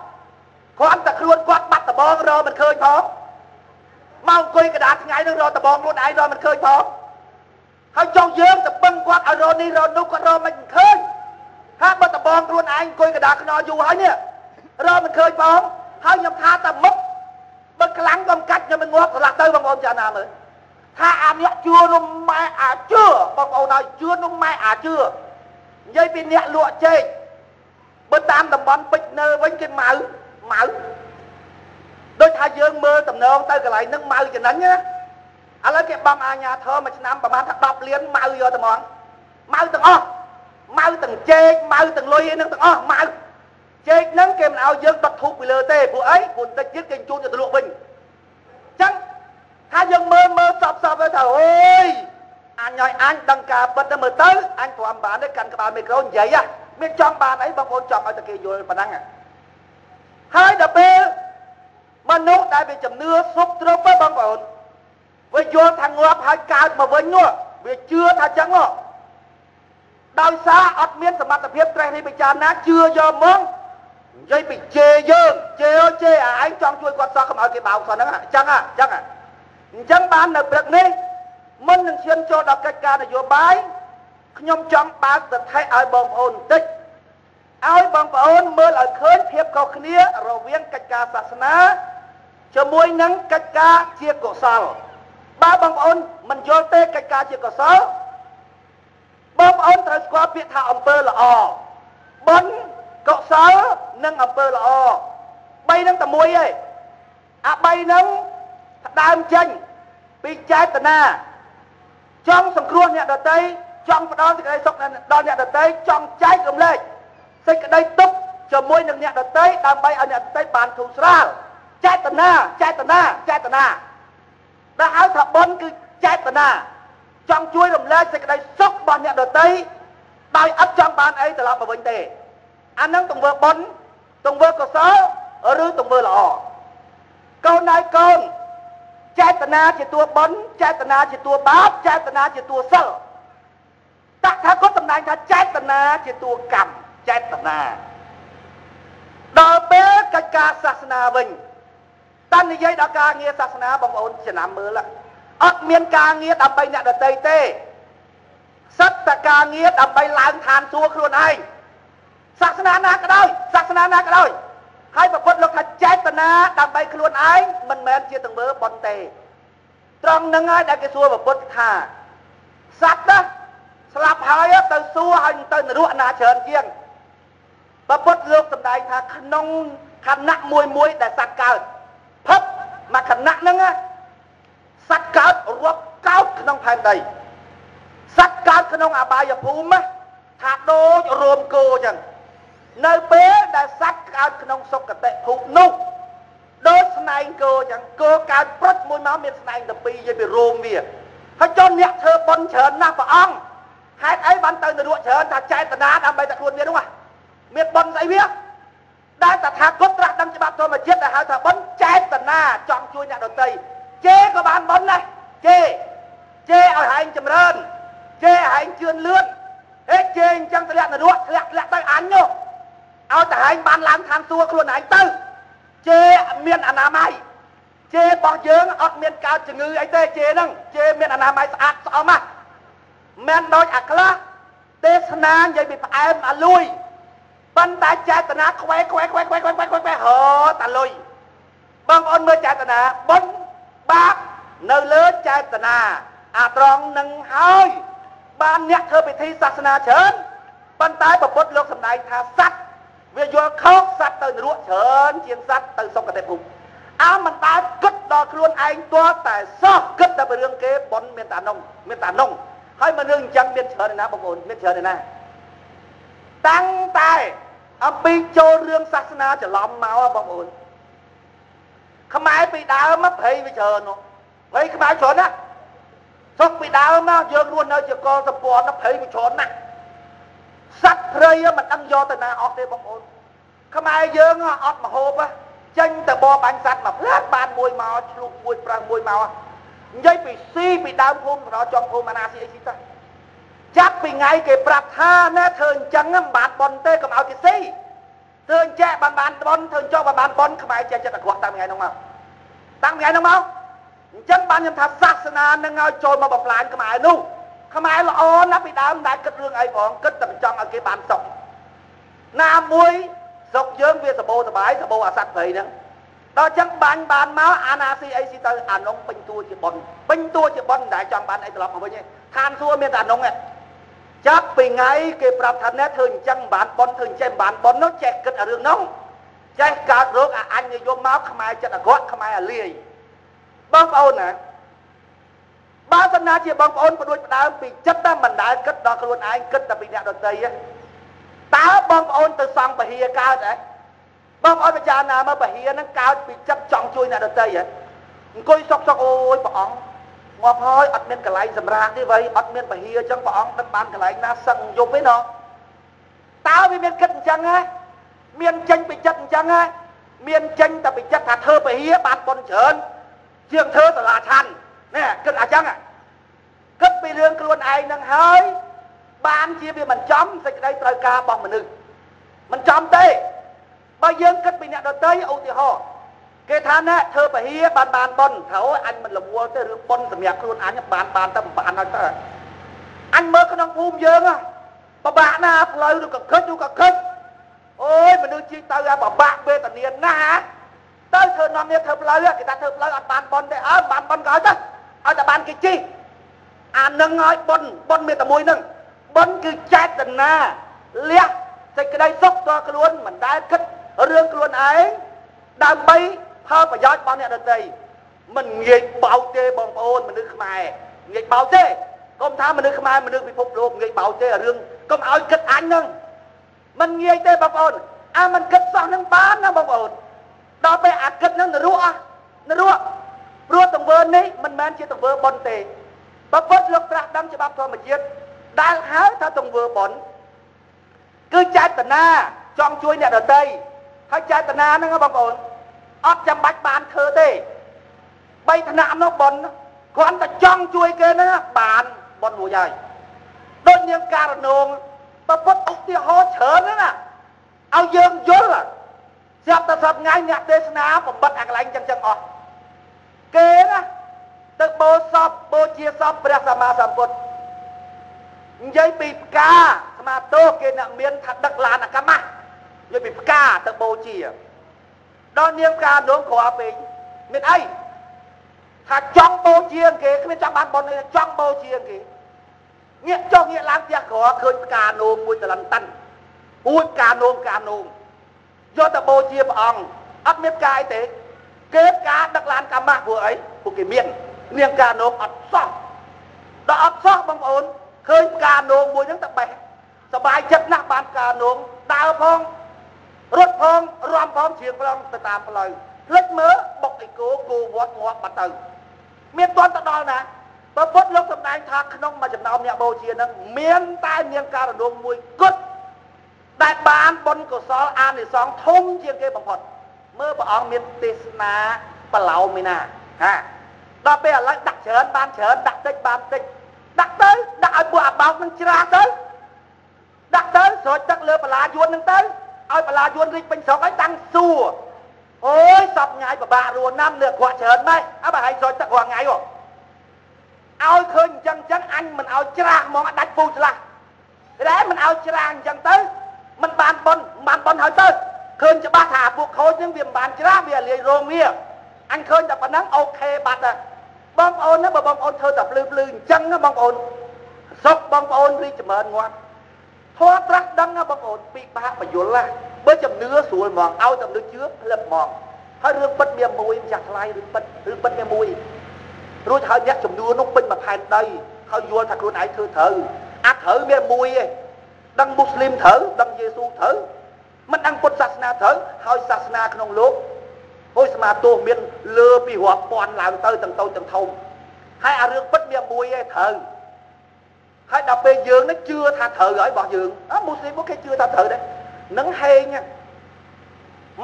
C: គ្រាន់តែខ្លួនគាត់បាត់ដបងរមិនឃើញផងមកអង្គុយកណ្ដាលថ្ងៃនឹងរដបងខ្លួនឯងរមិនឃើញផងហើយចុះយើងទៅពឹងគាត់ឲ្យរនេះរនោះគាត់រមិនឃើញថាបើដបងខ្លួនឯងអង្គុយកណ្ដាលខ្នល់យូរហើយនេះរមិនឃើញផងហើយខ្ញុំថាតែមុខបើខ្លាំងក៏កាច់ខ្ញុំមិនងាប់ស្រឡះទៅបងប្អូនចាណាមើលថាអាអ្នកជឿនោះម៉ែអាជឿបងប្អូនឲ្យជឿនោះម៉ែអាជឿនិយាយពីអ្នកលក់ចេកបើតាមតំបន់ពេជ្រនៅវិញគេម៉ៅម៉ៅដូចថាយើងមើលតំណងទៅកន្លែងហ្នឹងម៉ៅចំណេញណាឥឡូវគេបងអាញាធរមួយឆ្នាំប្រហែលថា10លានម៉ៅយកតែហ្មងម៉ៅទាំងអស់ម៉ៅទាំងចេកម៉ៅទាំងលុយអីហ្នឹងទាំងអស់ម៉ៅចេកហ្នឹងគេមិនឲ្យយើងដុតធូបពីលើទេព្រោះអីព្រោះតិចទៀតគេជូនទៅលក់វិញអញ្ចឹងថាយើងមើលមើលសពសពទៅថាអូយអញឲ្យអញដឹងការពិតទៅមើលទៅអញព្រមបានទេកាន់ក្បាលមីក្រូនិយាយមានចង់បានអីបងប្អូនចង់ឲ្យតែគេយល់ប៉ុណ្ណឹងហើយដល់ពេលមនុស្សដែលវាជំនឿសុបទ្រពបងប្អូនវាយល់ថាងាប់ហើយកើតមកវិញនោះវាជឿថាចឹងហ៎ដោយសារអត់មានសមត្ថភាពត្រេះរិះពិចារណាជឿយកមកនិយាយពីជេរយើងជេរជេរអាឯងចង់ជួយគាត់សោះកុំឲ្យគេបោកសោះហ្នឹងអញ្ចឹងអញ្ចឹងអញ្ចឹងបាននៅព្រឹកនេះមុននឹងឈានចូលដល់កិច្ចការនយោបាយខ្ញុំចង់បើកសតិឲ្យបងប្អូនបន្តិចឲ្យបងប្អូនមើលឲ្យឃើញភាពខុសគ្នារវាងកិច្ចការសាសនាជាមួយនឹងកិច្ចការជាកុសលបើបងប្អូនមិនយល់ទេកិច្ចការជាកុសលបងប្អូនត្រូវស្គាល់ពាក្យថាអំពើល្អបុណ្យកុសលនិងអំពើល្អបីនឹងតែមួយឯងអាបីនឹងផ្ដើមចេញពីចេតនាចង់សង្គ្រោះអ្នកដទៃចង់ផ្ដល់សេចក្តីសុខដល់អ្នកដទៃចង់ចែករំលែកសេចក្តីទុក្ខជាមួយនឹងអ្នកដទៃដើម្បីឲ្យអ្នកដទៃបានធូរស្រាលចេតនាចេតនាចេតនាដែលហៅថាបុណ្យគឺចេតនាចង់ជួយរំលែកសេចក្តីសុខរបស់អ្នកដទៃដោយឥតចង់បានអីត្រឡប់មកវិញទេអានឹងទង្វើបុណ្យទង្វើកុសលឬទង្វើល្អកូនហើយកូនចេតនាជាតួបុណ្យចេតនាជាតួបាបចេតនាជាតួសិលតថាគតតំណែងថាចេតនាជាតួកម្មចេតនាដល់ពេលកិច្ចការសាសនាវិញតែនិយាយដល់ការងារសាសនាបងប្អូនចំណាំមើលអត់មានការងារដើម្បីអ្នកដទៃទេសិតតែការងារដើម្បីឡើងឋានសួគ៌ខ្លួនឯងសាសនាណាក៏ដោយសាសនាណាក៏ដោយហើយព្រះពុទ្ធលោកថាចេតនាដើម្បីខ្លួនឯងមិនមែនជាទង្វើបុណ្យទេត្រង់នឹងហើយដែលគេសួរព្រះពុទ្ធថាសត្វណាស្លាប់ហើយទៅសួរហើយទៅនរកណាច្រើនជាង ព្រះពុទ្ធលោកសម្ដែងថាក្នុងខណៈមួយមួយដែលសត្វកើតភពមួយខណៈហ្នឹងសត្វកើតរាប់កោតក្នុងផែនដីសត្វកើតក្នុងអបាយភូមិថាដូចរោមគោចឹងនៅពេលដែលសត្វកើតក្នុងសុគតិភពនោះដូចស្នែងគោចឹងគោកើតប្រុចមួយមកមានស្នែងតែពីរនិយាយពីរោមវាហើយចុះអ្នកធ្វើបុណ្យច្រើនណាស់ព្រះអង្គហេតុអីបានទៅនរកច្រើនថាចេតនាដើម្បីតែខ្លួនវានោះមានបុណ្យស្អីវាដែលតថាគតត្រាស់ដឹងច្បាប់ធម្មជាតិដែលហៅថាបុណ្យចេតនាចង់ជួយអ្នកដទៃជេក៏បានបុណ្យដែរជេឲ្យហែងចម្រើនជេហែងជឿនលឿនហេជេអញ្ចឹងធ្លាក់នរកធ្លាក់ទៅអញនោះឲ្យតែហែងបានឡើងឋានសួគ៌ខ្លួនឯងទៅជេមានអនាម័យជេរបស់យើងអត់មានកើតជំងឺអីទេជេហ្នឹងជេមានអនាម័យស្អាតស្អំណាស់មិនដូចអាខ្លះទេសនានិយាយពីផ្អែមអាលួយប៉ុន្តែចេតនាខ្វែខ្វែខ្វែខ្វែខ្វែខ្វែខ្វែហតាលុយបងប្អូនមើលចេតនាបុណ្យបាបនៅលើចេតនាអាត្រង់នឹងហើយបានអ្នកធ្វើពិធីសាសនាច្រើនប៉ុន្តែព្រះពុទ្ធលោកសម្ដែងថាសត្វវាយល់ខុសសត្វទៅនរកច្រើនជាងសត្វទៅសុគតិភពអើមិនដែលគិតដល់ខ្លួនឯងទាល់តែសោះគិតតែពីរឿងគេបុណ្យមានតានងមានតានងហើយមិនរឿងអញ្ចឹងមានច្រើនណាស់បងប្អូនមានច្រើនណាស់តាំងតែអំពីចូលរឿងសាសនាច្រឡំមកបងប្អូនខ្មែរពីដើមភ័យវាច្រើននោះភ័យខ្មែរច្រើនណាស់សុខពីដើមមកយើងរស់នៅជាកលសម្ព័ន្ធភ័យវាច្រើនណាស់សត្វព្រៃមិនដឹងយកទៅណាអស់ទេបងប្អូនខ្មែរយើងអត់មហូបចេញទៅបបាញ់សត្វមកផ្លាតបានមួយមកឆ្លុះមួយប្រើសមួយមកនិយាយពីស៊ីពីដើមភូមិដល់ចុងភូមិអាណាស៊ីអីស៊ីទៅចាប់ពីថ្ងៃគេប្រាប់ថាណែធ្វើអញ្ចឹងមិនបានប៉ុនទេកុំឲ្យគេស៊ីធ្វើអញ្ចេះបានបានប៉ុនធ្វើអញ្ចោះបានបានប៉ុនខ្មែរចេះចិត្តអាក្រក់តាំងថ្ងៃនោះមកតាំងថ្ងៃនោះមកអញ្ចឹងបានខ្ញុំថាសាសនានឹងឲ្យចូលមកបំផ្លាញខ្មែរនោះខ្មែរល្អណាស់ពីដើមមិនដែលគិតរឿងអីផងគិតតែចង់ឲ្យគេបានសុខណាមួយស្រុកយើងវាសបោសបាយសបោអាសត្វព្រៃហ្នឹងដល់ចឹងបាញ់បានមកអាណាស៊ីអីស៊ីទៅអានងពេញតួជាប៉ុនពេញតួជាប៉ុនមិនដែលចង់បានអីត្រឡប់មកវិញទេឋានសួគ៌មានតែអានងឯងចាប់ពីថ្ងៃគេប្រាប់ថាណែធ្វើអញ្ចឹងមិនបានប៉ុនធ្វើអញ្ចេះមិនបានប៉ុននោះចេះគិតអារឿងនោះចេះកើតរោគអាអញនិយមមកខ្មែរចិត្តអាក្រក់ខ្មែរអាលាយបងប្អូនណាបើសិនណាជាបងប្អូនផ្ដួចផ្ដើមពីចិត្តតែមិនដែលគិតដល់ខ្លួនឯងគិតតែពីអ្នកដទៃតើបងប្អូនទៅសង់ពហិយកើតហ៎បងប្អូនពិចារណាមើលពហិយហ្នឹងកើតពីចិត្តចង់ជួយអ្នកដទៃហ៎អង្គុយសុកសុកអូយព្រះអង្គងាប់ហើយអត់មានកន្លែងសម្រាកទេវ៉ៃអត់មានពហិយអញ្ចឹងព្រះអង្គដឹកបានកន្លែងណាសឹងយប់ទេណោះតើវាមានគិតអញ្ចឹងហ៎មានចេញពីចិត្តអញ្ចឹងហ៎មានចេញតែពីចិត្តថាធ្វើពហិយបានប៉ុនច្រើនជាងធ្វើសាលាឆាន់នេះគិតអញ្ចឹងគិតពីរឿងខ្លួនឯងនឹងហើយបានជាវាមិនចំសេចក្តីត្រូវការរបស់មនុស្សមិនចំទេបើយើងគិតពីអ្នកដទៃឧទាហរណ៍គេថាណែធ្វើពហិយបានបានប៉ុនថាអូយអញមិនរវល់ទេរឿងប៉ុនសម្រាប់ខ្លួនអញបានបានតែបានហើយទៅអញមើលក្នុងភូមិយើងពិបាកណាស់ផ្លូវឬក៏ខិចឬក៏ខិចអូយមនុស្សជីទៅអាពិបាកវេទនាណាស់ទៅធ្វើនាំនេះធ្វើផ្លូវគេថាធ្វើផ្លូវអត់បានប៉ុនទេអើបានប៉ុនក៏ឲ្យទៅឲ្យតែបានគេជីអានឹងឲ្យប៉ុនប៉ុនមានតែមួយនឹងប៉ុនគឺចេតនាលះសេចក្តីសុខដល់ខ្លួនមិនដែលគិតរឿងខ្លួនឯងដើម្បីផលប្រយោជន៍របស់អ្នកដទៃមិនងាយបោកទេបងប្អូនមនុស្សខ្មែរងាយបោកទេកុំថាមនុស្សខ្មែរមនុស្សពិភពលោកងាយបោកទេរឿងកុំឲ្យគិតអញហ្នឹងមិនងាយទេបងប្អូនអាមិនគិតសោះហ្នឹងបានណាបងប្អូនដល់ពេលអាគិតហ្នឹងនរកនរកព្រោះទង្វើនេះមិនមែនជាទង្វើបុណ្យទេព្រះពុទ្ធលោកត្រាស់ដឹងច្បាប់ធម្មជាតិដែលហៅថាទង្វើបុណ្យគឺចេតនាចង់ជួយអ្នកដទៃហើយចេតនាហ្នឹងបងប្អូនអត់ចាំបាច់បានធ្វើទេបីថ្នាក់នោះបុណ្យគ្រាន់តែចង់ជួយគេហ្នឹងបានបុណ្យរួចហើយដូចនាងការណងព្រះពុទ្ធឧទាហរណ៍ច្រើនណាស់ឲ្យយើងយល់ស្រាប់តែសប្ថ្ងៃអ្នកទេសនាបំបត្តិអាកន្លែងចឹងចឹងអស់គេណាទៅបូសពបូជាសពព្រះសម្មាសម្ពុទ្ធនិយាយពីផ្កាស្មាទោគេអ្នកមានថាដឹកឡានអាកម្មៈនិយាយពីផ្កាទៅបូជាដល់នាងផ្កានងក្រពេកមានអីថាចង់បូជាគេគ្មានចង់បានបុណ្យទេចង់បូជាគេងាកចុះងាកឡើងផ្ទះក្រឃើញផ្កានោមមួយតលិនតាន់ អួចការនោមការនោមយកទៅបូជាព្រះអង្គអត់មានផ្កាអីទេគេផ្កាដឹកឡានកាម៉ាស់ព្រោះអីពួកគេមាននាងការនោមអត់សោះដល់អត់សោះបងប្អូនឃើញផ្កានោមមួយហ្នឹងទៅបេះសบายចិត្តណាស់បានផ្កានោមដើរផងរត់ផងរំផងជ្រៀងផងទៅតាមផ្លូវភ្លេចមើលបុកអីគោគោវត្តងាប់បាត់ទៅមានតន់ទៅដល់ណាបើពុទ្ធលោកសម្ដែងថាក្នុងមួយចំណោមអ្នកបូជានឹងមានតែនាងការនោមមួយគត់ដែលបានបុណ្យកុសលអានិសង្សធំជាងគេបំផុតមើលព្រះអង្គមានទេសនាបឡោមីណាហាដល់ពេលឥឡូវដាក់ច្រើនបានច្រើនដាក់តិចបានតិចដាក់ទៅដាក់ឲ្យពួកអាបោកនឹងច្រាស់ទៅដាក់ទៅស្រោចទឹកលើបន្លាយួននឹងទៅឲ្យបន្លាយួនរីកពេញស្រុកឲ្យតាំងសួរអូយសពថ្ងៃពិបាករស់ណាំលើអាក្រក់ច្រើនម៉េចអើបើឲ្យស្រោចទឹករាល់ថ្ងៃហ៎ឲ្យឃើញអញ្ចឹងអញ្ចឹងអញមិនឲ្យច្រាស់ហ្មងដាច់ពូជឆ្លាស់តែមិនឲ្យច្រាស់អញ្ចឹងទៅមិនបានប៉ុនបានប៉ុនហើយទៅឃើញច្បាស់ថាពួកខូចនឹងវាមិនបានច្រាស់វាលាយរោងវាអញឃើញតែប៉ុណ្ណឹងអូខេបាត់ហើយបងប្អូនណាបើបងប្អូនធ្វើតែភ្លឺភ្លឺអញ្ចឹងណាបងប្អូនសុខបងប្អូនរីកចម្រើនងាត់ធម៌ត្រាស់ដឹងណាបងប្អូនពិបាកបញ្យល់ណាបើជំនឿស្រួលហ្មងឲ្យតែមនុស្សជឿផ្លឹបហ្មងហើយរឿងពិតមានមួយម្ចាស់ថ្លៃរឿងពិតរឿងពិតមានមួយរួចហើយអ្នកជំនឿនោះពេញមួយផែនដីហើយយល់ថាខ្លួនឯងធ្វើត្រូវអាត្រូវមានមួយឯងដឹងមូស្លីមត្រូវដឹងយេស៊ូត្រូវមិនដឹងពុទ្ធសាសនាត្រូវហើយសាសនាក្នុងលោកអូយស្មាទោសមានលើពីរាប់ពាន់ឡើងទៅទាំងតូចទាំងធំហើយអារឿងពិតមានមួយឯងត្រូវហើយដល់ពេលយើងនេះជឿថាត្រូវហើយរបស់យើងមូស្លីមគេជឿថាត្រូវដែរនឹងហេង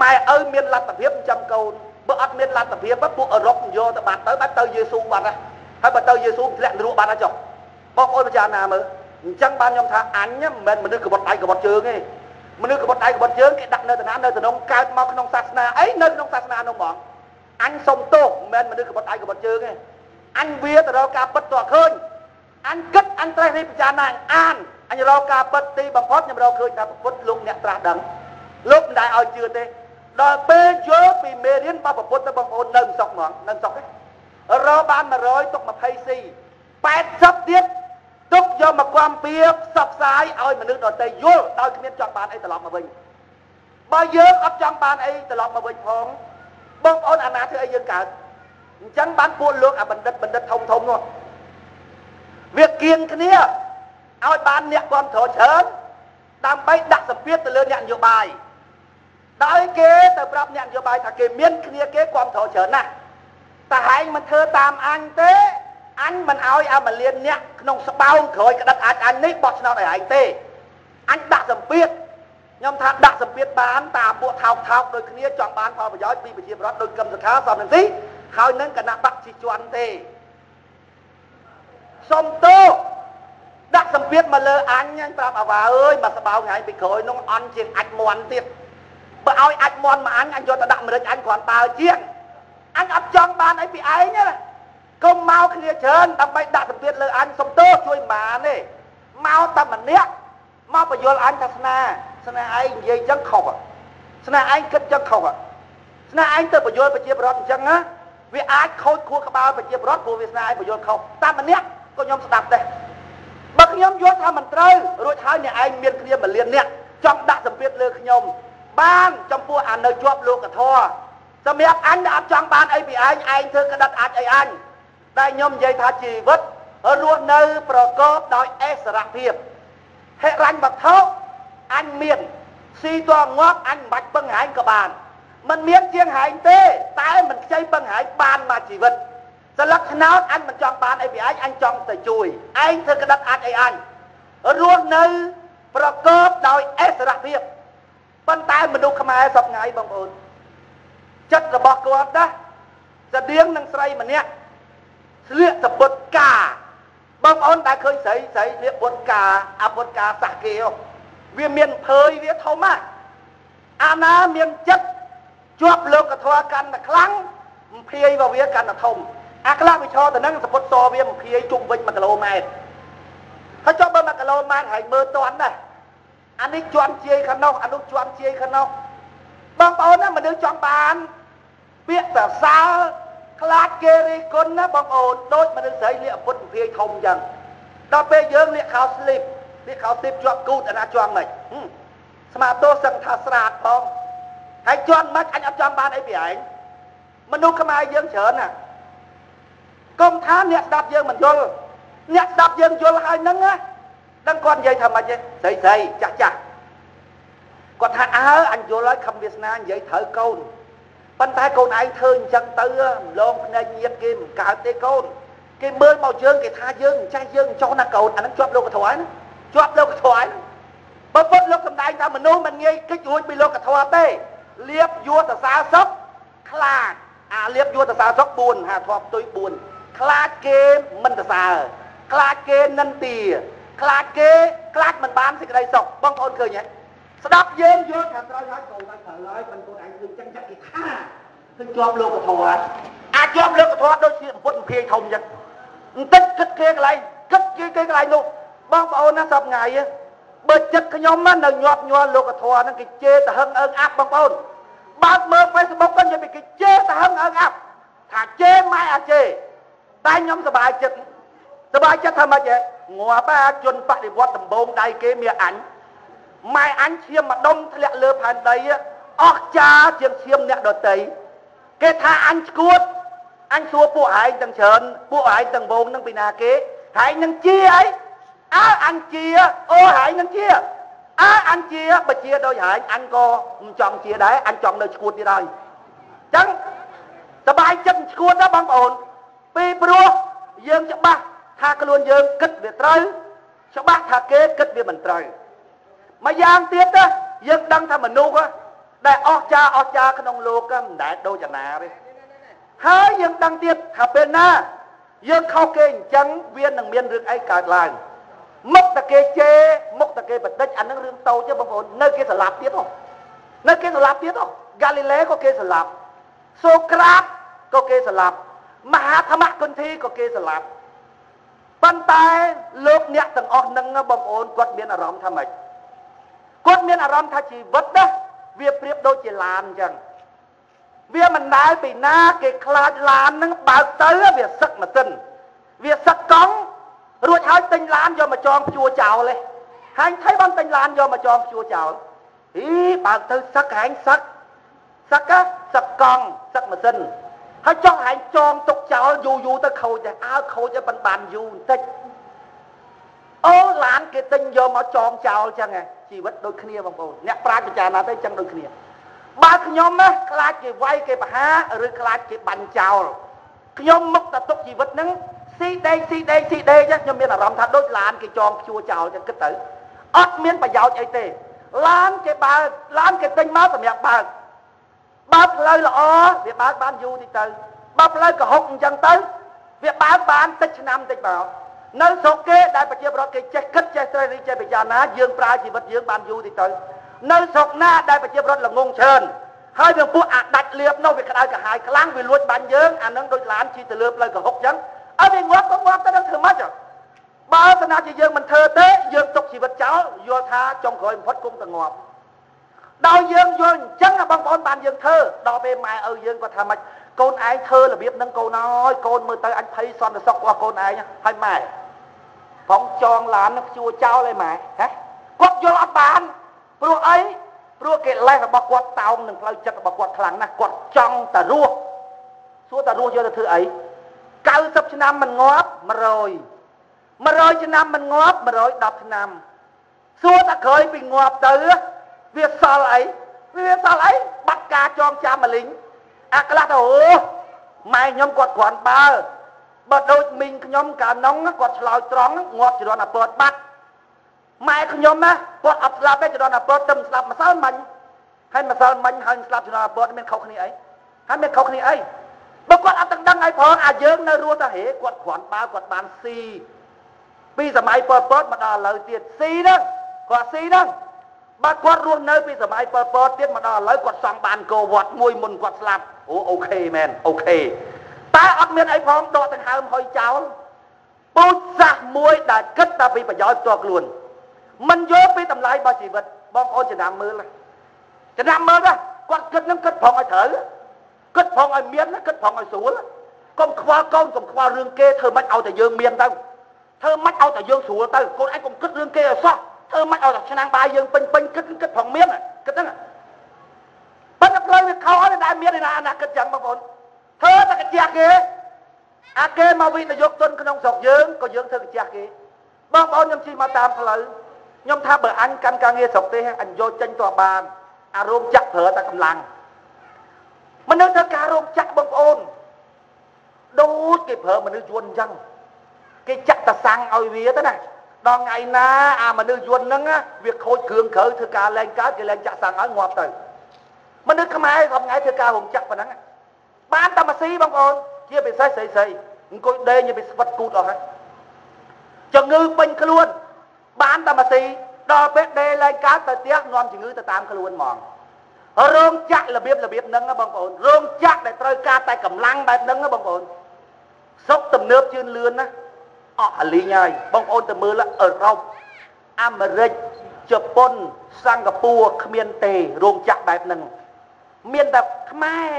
C: ម៉ែឪមានលទ្ធភាពចាំកូនបើអត់មានលទ្ធភាពពួកអឺរ៉ុបយកទៅបាត់ទៅបាត់ទៅយេស៊ូបាត់ហើយបើទៅយេស៊ូធ្លាក់នរកបាត់ហើយចុះបងប្អូនពិចារណាមើលអញ្ចឹងបានខ្ញុំថាអញមិនមែនមនុស្សក្បត់ដៃក្បត់ជើងទេមនុស្សក្បត់ដៃក្បត់ជើងគេដាក់នៅឋានៈនៅក្នុងកើតមកក្នុងសាសនាអីនៅក្នុងសាសនានោះហ្មងអញសុំទោសមិនមែនមនុស្សក្បត់ដៃក្បត់ជើងទេអញវាទៅរកការពិតតើឃើញអញគិតអញត្រេះរិះពិចារណាអានអញរកការពិតទីបំផុតខ្ញុំរកឃើញថាពុទ្ធលោកអ្នកត្រាស់ដឹងលោកមិនដែលឲ្យជឿទេដល់ពេលយល់ពីមេរៀនរបស់ពុទ្ធទៅបងប្អូននៅមិនសុខហ្មងនៅមិនសុខទេរកបាន100ទុក20ស៊ី80ទៀតទុកយកមកគាំពៀផ្សព្វផ្សាយឲ្យមនុស្សដទៃយល់ដោយគ្មានចង់បានអីត្រឡប់មកវិញបើយើងអត់ចង់បានអីត្រឡប់មកវិញផងបងប្អូនអាណាធ្វើអីយើងកើតអញ្ចឹងបានពួកលោកអាបណ្ឌិតបណ្ឌិតធំធំនោះវាគៀងគ្នាឲ្យបានអ្នកគាំទ្រច្រើនដើម្បីដាក់សម្ពាធទៅលើអ្នកនយោបាយដោយគេទៅប្រាប់អ្នកនយោបាយថាគេមានគ្នាគេគាំទ្រច្រើនណាស់តែហែងមិនធ្វើតាមអញទេអញមិនឲ្យអាមលៀនអ្នកក្នុងស្បោងក្រោយក្តិតអាចអញនេះបោះឆ្នោតឲ្យឯងទេអញដាក់សម្ពាធខ្ញុំថាដាក់សម្ពាធបានតាពួកថោកថោកដូចគ្នាចង់បានផលប្រយោជន៍ពីប្រជាពលរដ្ឋដូចកឹមសុខាសំរងស៊ីហើយនឹងគណៈបក្សជីជន់ទេសុំទោសដាក់សម្ពាធមកលើអញអញប្រាប់អាវ៉ាអើយមកស្បោងថ្ងៃពីក្រោយនោះអន់ជាងអាចមន់ទៀតបើឲ្យអាចមន់មកអញអញយកទៅដាក់ម្រេចអញគ្រាន់បើជាងអញអត់ចង់បានអីពីឯងណាកុំមកគ្នាច្រើនដើម្បីដាក់សម្ពាធលើអញសុំទោសជួយមិនបានទេមកតែម្នាក់មកបញ្យល់អញថាស្នាស្នាឯងនិយាយចឹងខុសស្នាឯងគិតចឹងខុសស្នាឯងទៅបញ្យល់ប្រជាពលរដ្ឋអញ្ចឹងណាវាអាចខូចខួរក្បាលប្រជាពលរដ្ឋព្រោះវាស្នាឯងបញ្យល់ខុសតែម្នាក់ក៏ខ្ញុំស្ដាប់ដែរបើខ្ញុំយល់ថាមិនត្រូវរួចហើយអ្នកឯងមានគ្នាមួយលានអ្នកចង់ដាក់សម្ពាធលើខ្ញុំបានចំពោះអានៅជាប់លោកធម៌សម្រាប់អញដែលអត់ចង់បានអីពីឯងឯងធ្វើក្តិតអាចអីអញតែខ្ញុំនិយាយថាជីវិតរស់នៅប្រកបដោយអិសរភាពហិរញ្ញវត្ថុអញមានស៊ីតងាប់អញមិនបាច់ពឹងហែងក៏បានមិនមានជាងហែងទេតែមិនខ្ចីពឹងហែងបានមកជីវិតស្លឹកឆ្នោតអញមិនចង់បានអីពីឯងអញចង់ទៅជួយឯងធ្វើក្តិតអាចអីអញរស់នៅប្រកបដោយអិសរភាពប៉ុន្តែមនុស្សខ្មែរសពថ្ងៃបងប្អូនចិត្តរបស់គាត់ណាស្តៀងនឹងស្រីម្នាក់ស្លៀកសពុតកាបងប្អូនដែលឃើញស្រីស្រីស្លៀកពុតកាអាពុតកាសះគេវាមានភើយវាធំណាស់អាណាមានចិត្តជាប់លោកធម៌កាន់តែខ្លាំងភាយរបស់វាកាន់តែធំអាខ្លះវាឈរទៅនឹងសពុតសវាភាយជុំវិញ1គីឡូម៉ែត្រហើយចុះបើ1គីឡូម៉ែត្រហើយមើលតាន់ដែរអានេះជន់ជាយខាងនោះអានោះជន់ជាយខាងនោះបងប្អូនណាមនុស្សចង់បានពាក្យសរសើរខ្លាចគេរិះគន់ណាបងប្អូនដូចមនុស្សស្រីលៀកពុតភាយធំអញ្ចឹងដល់ពេលយើងលៀកខោស្លីបលៀកខោស្លីបជាប់គូតអាណាជាប់មិន ស្មាទោសឹងថាស្រាតផងហើយជន់មិនអញអត់ចង់បានអីពីឯងមនុស្សខ្មែរយើងច្រើនណាកុំថាអ្នកស្ដាប់យើងមិនយល់អ្នកស្ដាប់យើងយល់ហើយហ្នឹងណាដឹងគាត់និយាយថាម៉េចទេស្រីស្រីចាស់ចាស់គាត់ថាអើអញយល់ហើយខំវាសនានិយាយត្រូវកូនប៉ុន្តែកូនឯងធ្វើអញ្ចឹងទៅម្លងភ្នែកញាតគេមិនកើតទេកូនគេមើលមកយើងគេថាយើងមិនចេះយើងចោះណាកូនអាហ្នឹងជាប់លោកធម៌ណាជាប់លោកធម៌បើពុទ្ធលោកសំដែងថាមនុស្សមិនងាយគេចរួចពីលោកធម៌ទេលៀបយួរសរសើរសុខខ្លាចអាលៀបយួរសរសើរសុខ4ហាធម៌ផ្ទុយ4ខ្លាចគេមិនសរសើរខ្លាចគេនិន្ទាខ្លាចគេខ្លាចមិនបានសេចក្តីសុខបងប្អូនឃើញទេស្ដាប់យើងយល់ថាត្រូវហើយកូនឯងត្រូវហើយមិនកូនឯងធ្វើចឹងចាក់គេថាឃើញជាប់លោកធម៌អាចជាប់លោកធម៌ដូចជាពុទ្ធភាយធំចឹងបន្តិចគិតគេកន្លែងគិតគេកន្លែងនោះបងប្អូនណាសប្ងៃបើចិត្តខ្ញុំនៅញាប់ញ័រលោកធម៌ហ្នឹងគេជេរទៅហឹងអើងអាប់បងប្អូនបើកមើល Facebook ក៏និយាយពីគេជេរទៅហឹងអើងអាប់ថាជេរម៉ែអាជេរតែខ្ញុំសប្បាយចិត្តសប្បាយចិត្តថាម៉េចហ៎ងាប់អាជនបដិវត្តដំបងដៃគេមានអញម៉ែអញឈាមម្ដុំធ្លាក់លើផែនដីអស់ចាជាងឈាមអ្នកដតីគេថាអញឈួតអញសួរពួកឯងទាំងច្រើនពួកឯងទាំងវងនឹងពីណាគេឯងនឹងជាអីអើអញជាអូឯងនឹងជាអើអញជាបើជាដូចឯងអញក៏មិនចង់ជាដែរអញចង់នៅឈួតទៀតហើយអញ្ចឹងសบายចិត្តឈួតណាបងប្អូនពីព្រោះយើងច្បាស់ថាខ្លួនយើងគិតវាត្រូវច្បាស់ថាគេគិតវាមិនត្រូវមួយយ៉ាងទៀតណាយើងដឹងថាមនុស្សដែលអស្ចារអស្ចារក្នុងលោកមិនដែលដូចអាណាទេហើយយើងដឹងទៀតថាពេលណាយើងខុសគេអញ្ចឹងវានឹងមានរឿងអីកើតឡើងមុខតែគេជេរមុខតែគេបន្តិចអានឹងរឿងតូចទេបងប្អូននៅគេស្លាប់ទៀតហ៎នៅគេស្លាប់ទៀតហ៎ហ្គាលីឡេក៏គេស្លាប់សូក្រាតក៏គេស្លាប់មហាធម្មគន្ធីក៏គេស្លាប់ប៉ុន្តែលោកអ្នកទាំងអស់នឹងបងប្អូនគាត់មានអារម្មណ៍ថាម៉េចគាត់មានអារម្មណ៍ថាជីវិតណាវាប្រៀបដូចជាឡានអញ្ចឹងវាមិនដែលពីណាគេខ្លាចឡាននឹងបើកទៅវាសឹកម៉ាស៊ីនវាសឹកកង់រួចហើយទិញឡានយកមកចងព្យួរចោលទេហើយថៃបានទិញឡានយកមកចងព្យួរចោលអីបើកទៅសឹកហែងសឹកសឹកសឹកកង់សឹកម៉ាស៊ីនហើយចង់ហែងចងទុកចោលយូរយូរទៅខូចដែរអើខូចឲ្យបានយូរបន្តិចអូឡានគេទិញយកមកចងចោលចឹងជីវិតដូចគ្នាបងប្អូនអ្នកប្រាជ្ញពិចារណាទៅចឹងដូចគ្នាបើខ្ញុំណាខ្លាចគេវាយគេបហាឬខ្លាចគេបាញ់ចោលខ្ញុំមុខតែទុកជីវិតហ្នឹងស៊ីដេកស៊ីដេកស៊ីដេកខ្ញុំមានអារម្មណ៍ថាដូចឡានគេចងព្យួរចោលចឹងគិតទៅអត់មានប្រយោជន៍អីទេឡានគេបើកឡានគេទិញមកសម្រាប់បើកបើផ្លូវល្អវាបើកបានយូរតិចទៅបើផ្លូវកុហកអញ្ចឹងទៅវាបើកបានតិចឆ្នាំតិចមកនៅស្រុកគេដែលប្រជាពលរដ្ឋគេចេះគិតចេះត្រេះរិះចេះពិចារណាយើងប្រើជីវិតយើងបានយូរតិចទៅនៅស្រុកណាដែលប្រជាពលរដ្ឋល្ងងច្រើនហើយវាពួកអាដាច់លៀបនោះវាក្តៅក្រហាយខ្លាំងវាលួចបាញ់យើងអានឹងដូចឡានជិះទៅលើផ្លូវកុហកអញ្ចឹងអើវាងាប់ក៏ងាប់ទៅនឹងធ្វើម៉េចបើសិនជាយើងមិនធ្វើទេយើងទុកជីវិតចោលយល់ថាចុងក្រោយបំផុតគង់តែងាប់ដោយយើងយល់អញ្ចឹងបងប្អូនបានយើងធ្វើដល់ពេលម៉ែឪយើងគាត់ថាម៉េចកូនឯងធ្វើរបៀបហ្នឹងកូនអើយកូនមើលទៅអញភ័យសន្តិសុខរបស់កូនឯងហើយម៉ែផងចងឡាននឹងព្យួរចោលឯម៉ែហ៎គាត់យល់អត់បានព្រោះអីព្រោះកិលេសរបស់គាត់តោងនឹងផ្លូវចិត្តរបស់គាត់ខ្លាំងណាស់គាត់ចង់តែរស់សួរតែរស់យកទៅធ្វើអី90ឆ្នាំមិនងាប់100 100ឆ្នាំមិនងាប់110ឆ្នាំសួរតែក្រោយពីងាប់ទៅវាសល់អីវាសល់អីបាត់ការចងចាំមលីងអាខ្លះទៅអូម៉ែខ្ញុំគាត់គ្រាន់បើបើដូចមីងខ្ញុំកាលនោះគាត់ឆ្លើយត្រង់ងាប់ចរន្តអាពតបាត់ម៉ែខ្ញុំណាគាត់អត់ស្លាប់ទេចរន្តអាពតទៅស្លាប់ម្សិលមិញហើយម្សិលមិញហើយស្លាប់ចរន្តអាពតមានខុសគ្នាអីហើយមានខុសគ្នាអីបើគាត់អត់ទាំងដឹងអីផងអាយើងនៅរស់ទៅហេគាត់គ្រាន់បើគាត់បានស៊ីពីសម័យប៉ុលពតមកដល់ឥឡូវទៀតស៊ីហ្នឹងគាត់ស៊ីហ្នឹងបើគាត់រស់នៅពីសម័យប៉ុលពតទៀតមកដល់ឥឡូវគាត់សង់បានកោវត្តមួយមុនគាត់ស្លាប់អូអូខេមែនអូខេតែអត់មានអីផងដកដង្ហើមហុយចោលពូជសាសមួយដែលគិតតែពីប្រយោជន៍ផ្ទាល់ខ្លួនមិនយល់ពីតម្លៃរបស់ជីវិតបងប្អូនចំណាំមើលចំណាំមើលណាគាត់គិតនឹងគិតផងឲ្យត្រូវគិតផងឲ្យមានគិតផងឲ្យស្រួលកុំខ្វល់កូនកុំខ្វល់រឿងគេធ្វើម៉េចឲ្យតែយើងមានទៅធ្វើម៉េចឲ្យតែយើងស្រួលទៅកូនឯងកុំគិតរឿងគេឲ្យសោះ ធ្វើម៉េចឲ្យតែឆ្នាំងបាយយើងពេញពេញគិតគិតផងមានគិតហ្នឹងប៉ុន្តែផ្លូវវាខុសហើយដែលមានឯណាណាគិតចឹងបងប្អូនធ្វើតែកាជះគេអាគេមកវិនិយោគទុនក្នុងស្រុកយើងក៏យើងធ្វើកាជះគេបងប្អូនខ្ញុំជិះមកតាមផ្លូវខ្ញុំថាបើអញកាន់ការងារស្រុកទេអញយកចេញតបានអារោមចាក់ប្រើតែកម្លាំងមនុស្សធ្វើការរោមចាក់បងប្អូនដូចគេប្រើមនុស្សយួនអញ្ចឹងគេចាក់តសាំងឲ្យវាទៅណាដល់ថ្ងៃណាអាមនុស្សយួនហ្នឹងវាខូចគ្រឿងក្រៅធ្វើការលែងកើតគេលែងចាក់សាំងឲ្យងាប់ទៅមនុស្សខ្មែររាល់ថ្ងៃធ្វើការរោងចក្រប៉ុណ្ណឹងបានតែមួយស៊ីបងប្អូនជាពិសេសស្រីស្រីអង្គុយដេញឲ្យវាស្វិតគូតអស់ហើយជំងឺពេញខ្លួនបានតែមួយស៊ីដល់ពេលដេលែងកើតទៅផ្ទះនាំជំងឺទៅតាមខ្លួនហ្មងរោងចក្ររបៀបហ្នឹងបងប្អូនរោងចក្រដែលត្រូវការតែកម្លាំងបែបហ្នឹងបងប្អូនសុកទំនើបជឿនលឿនណាអស់អាលីងហើយបងប្អូនទៅមើលអឺរ៉ុបអាមេរិកជប៉ុនសិង្ហបុរីគ្មានទេរោងចក្របែបហ្នឹងមានតែខ្មែរ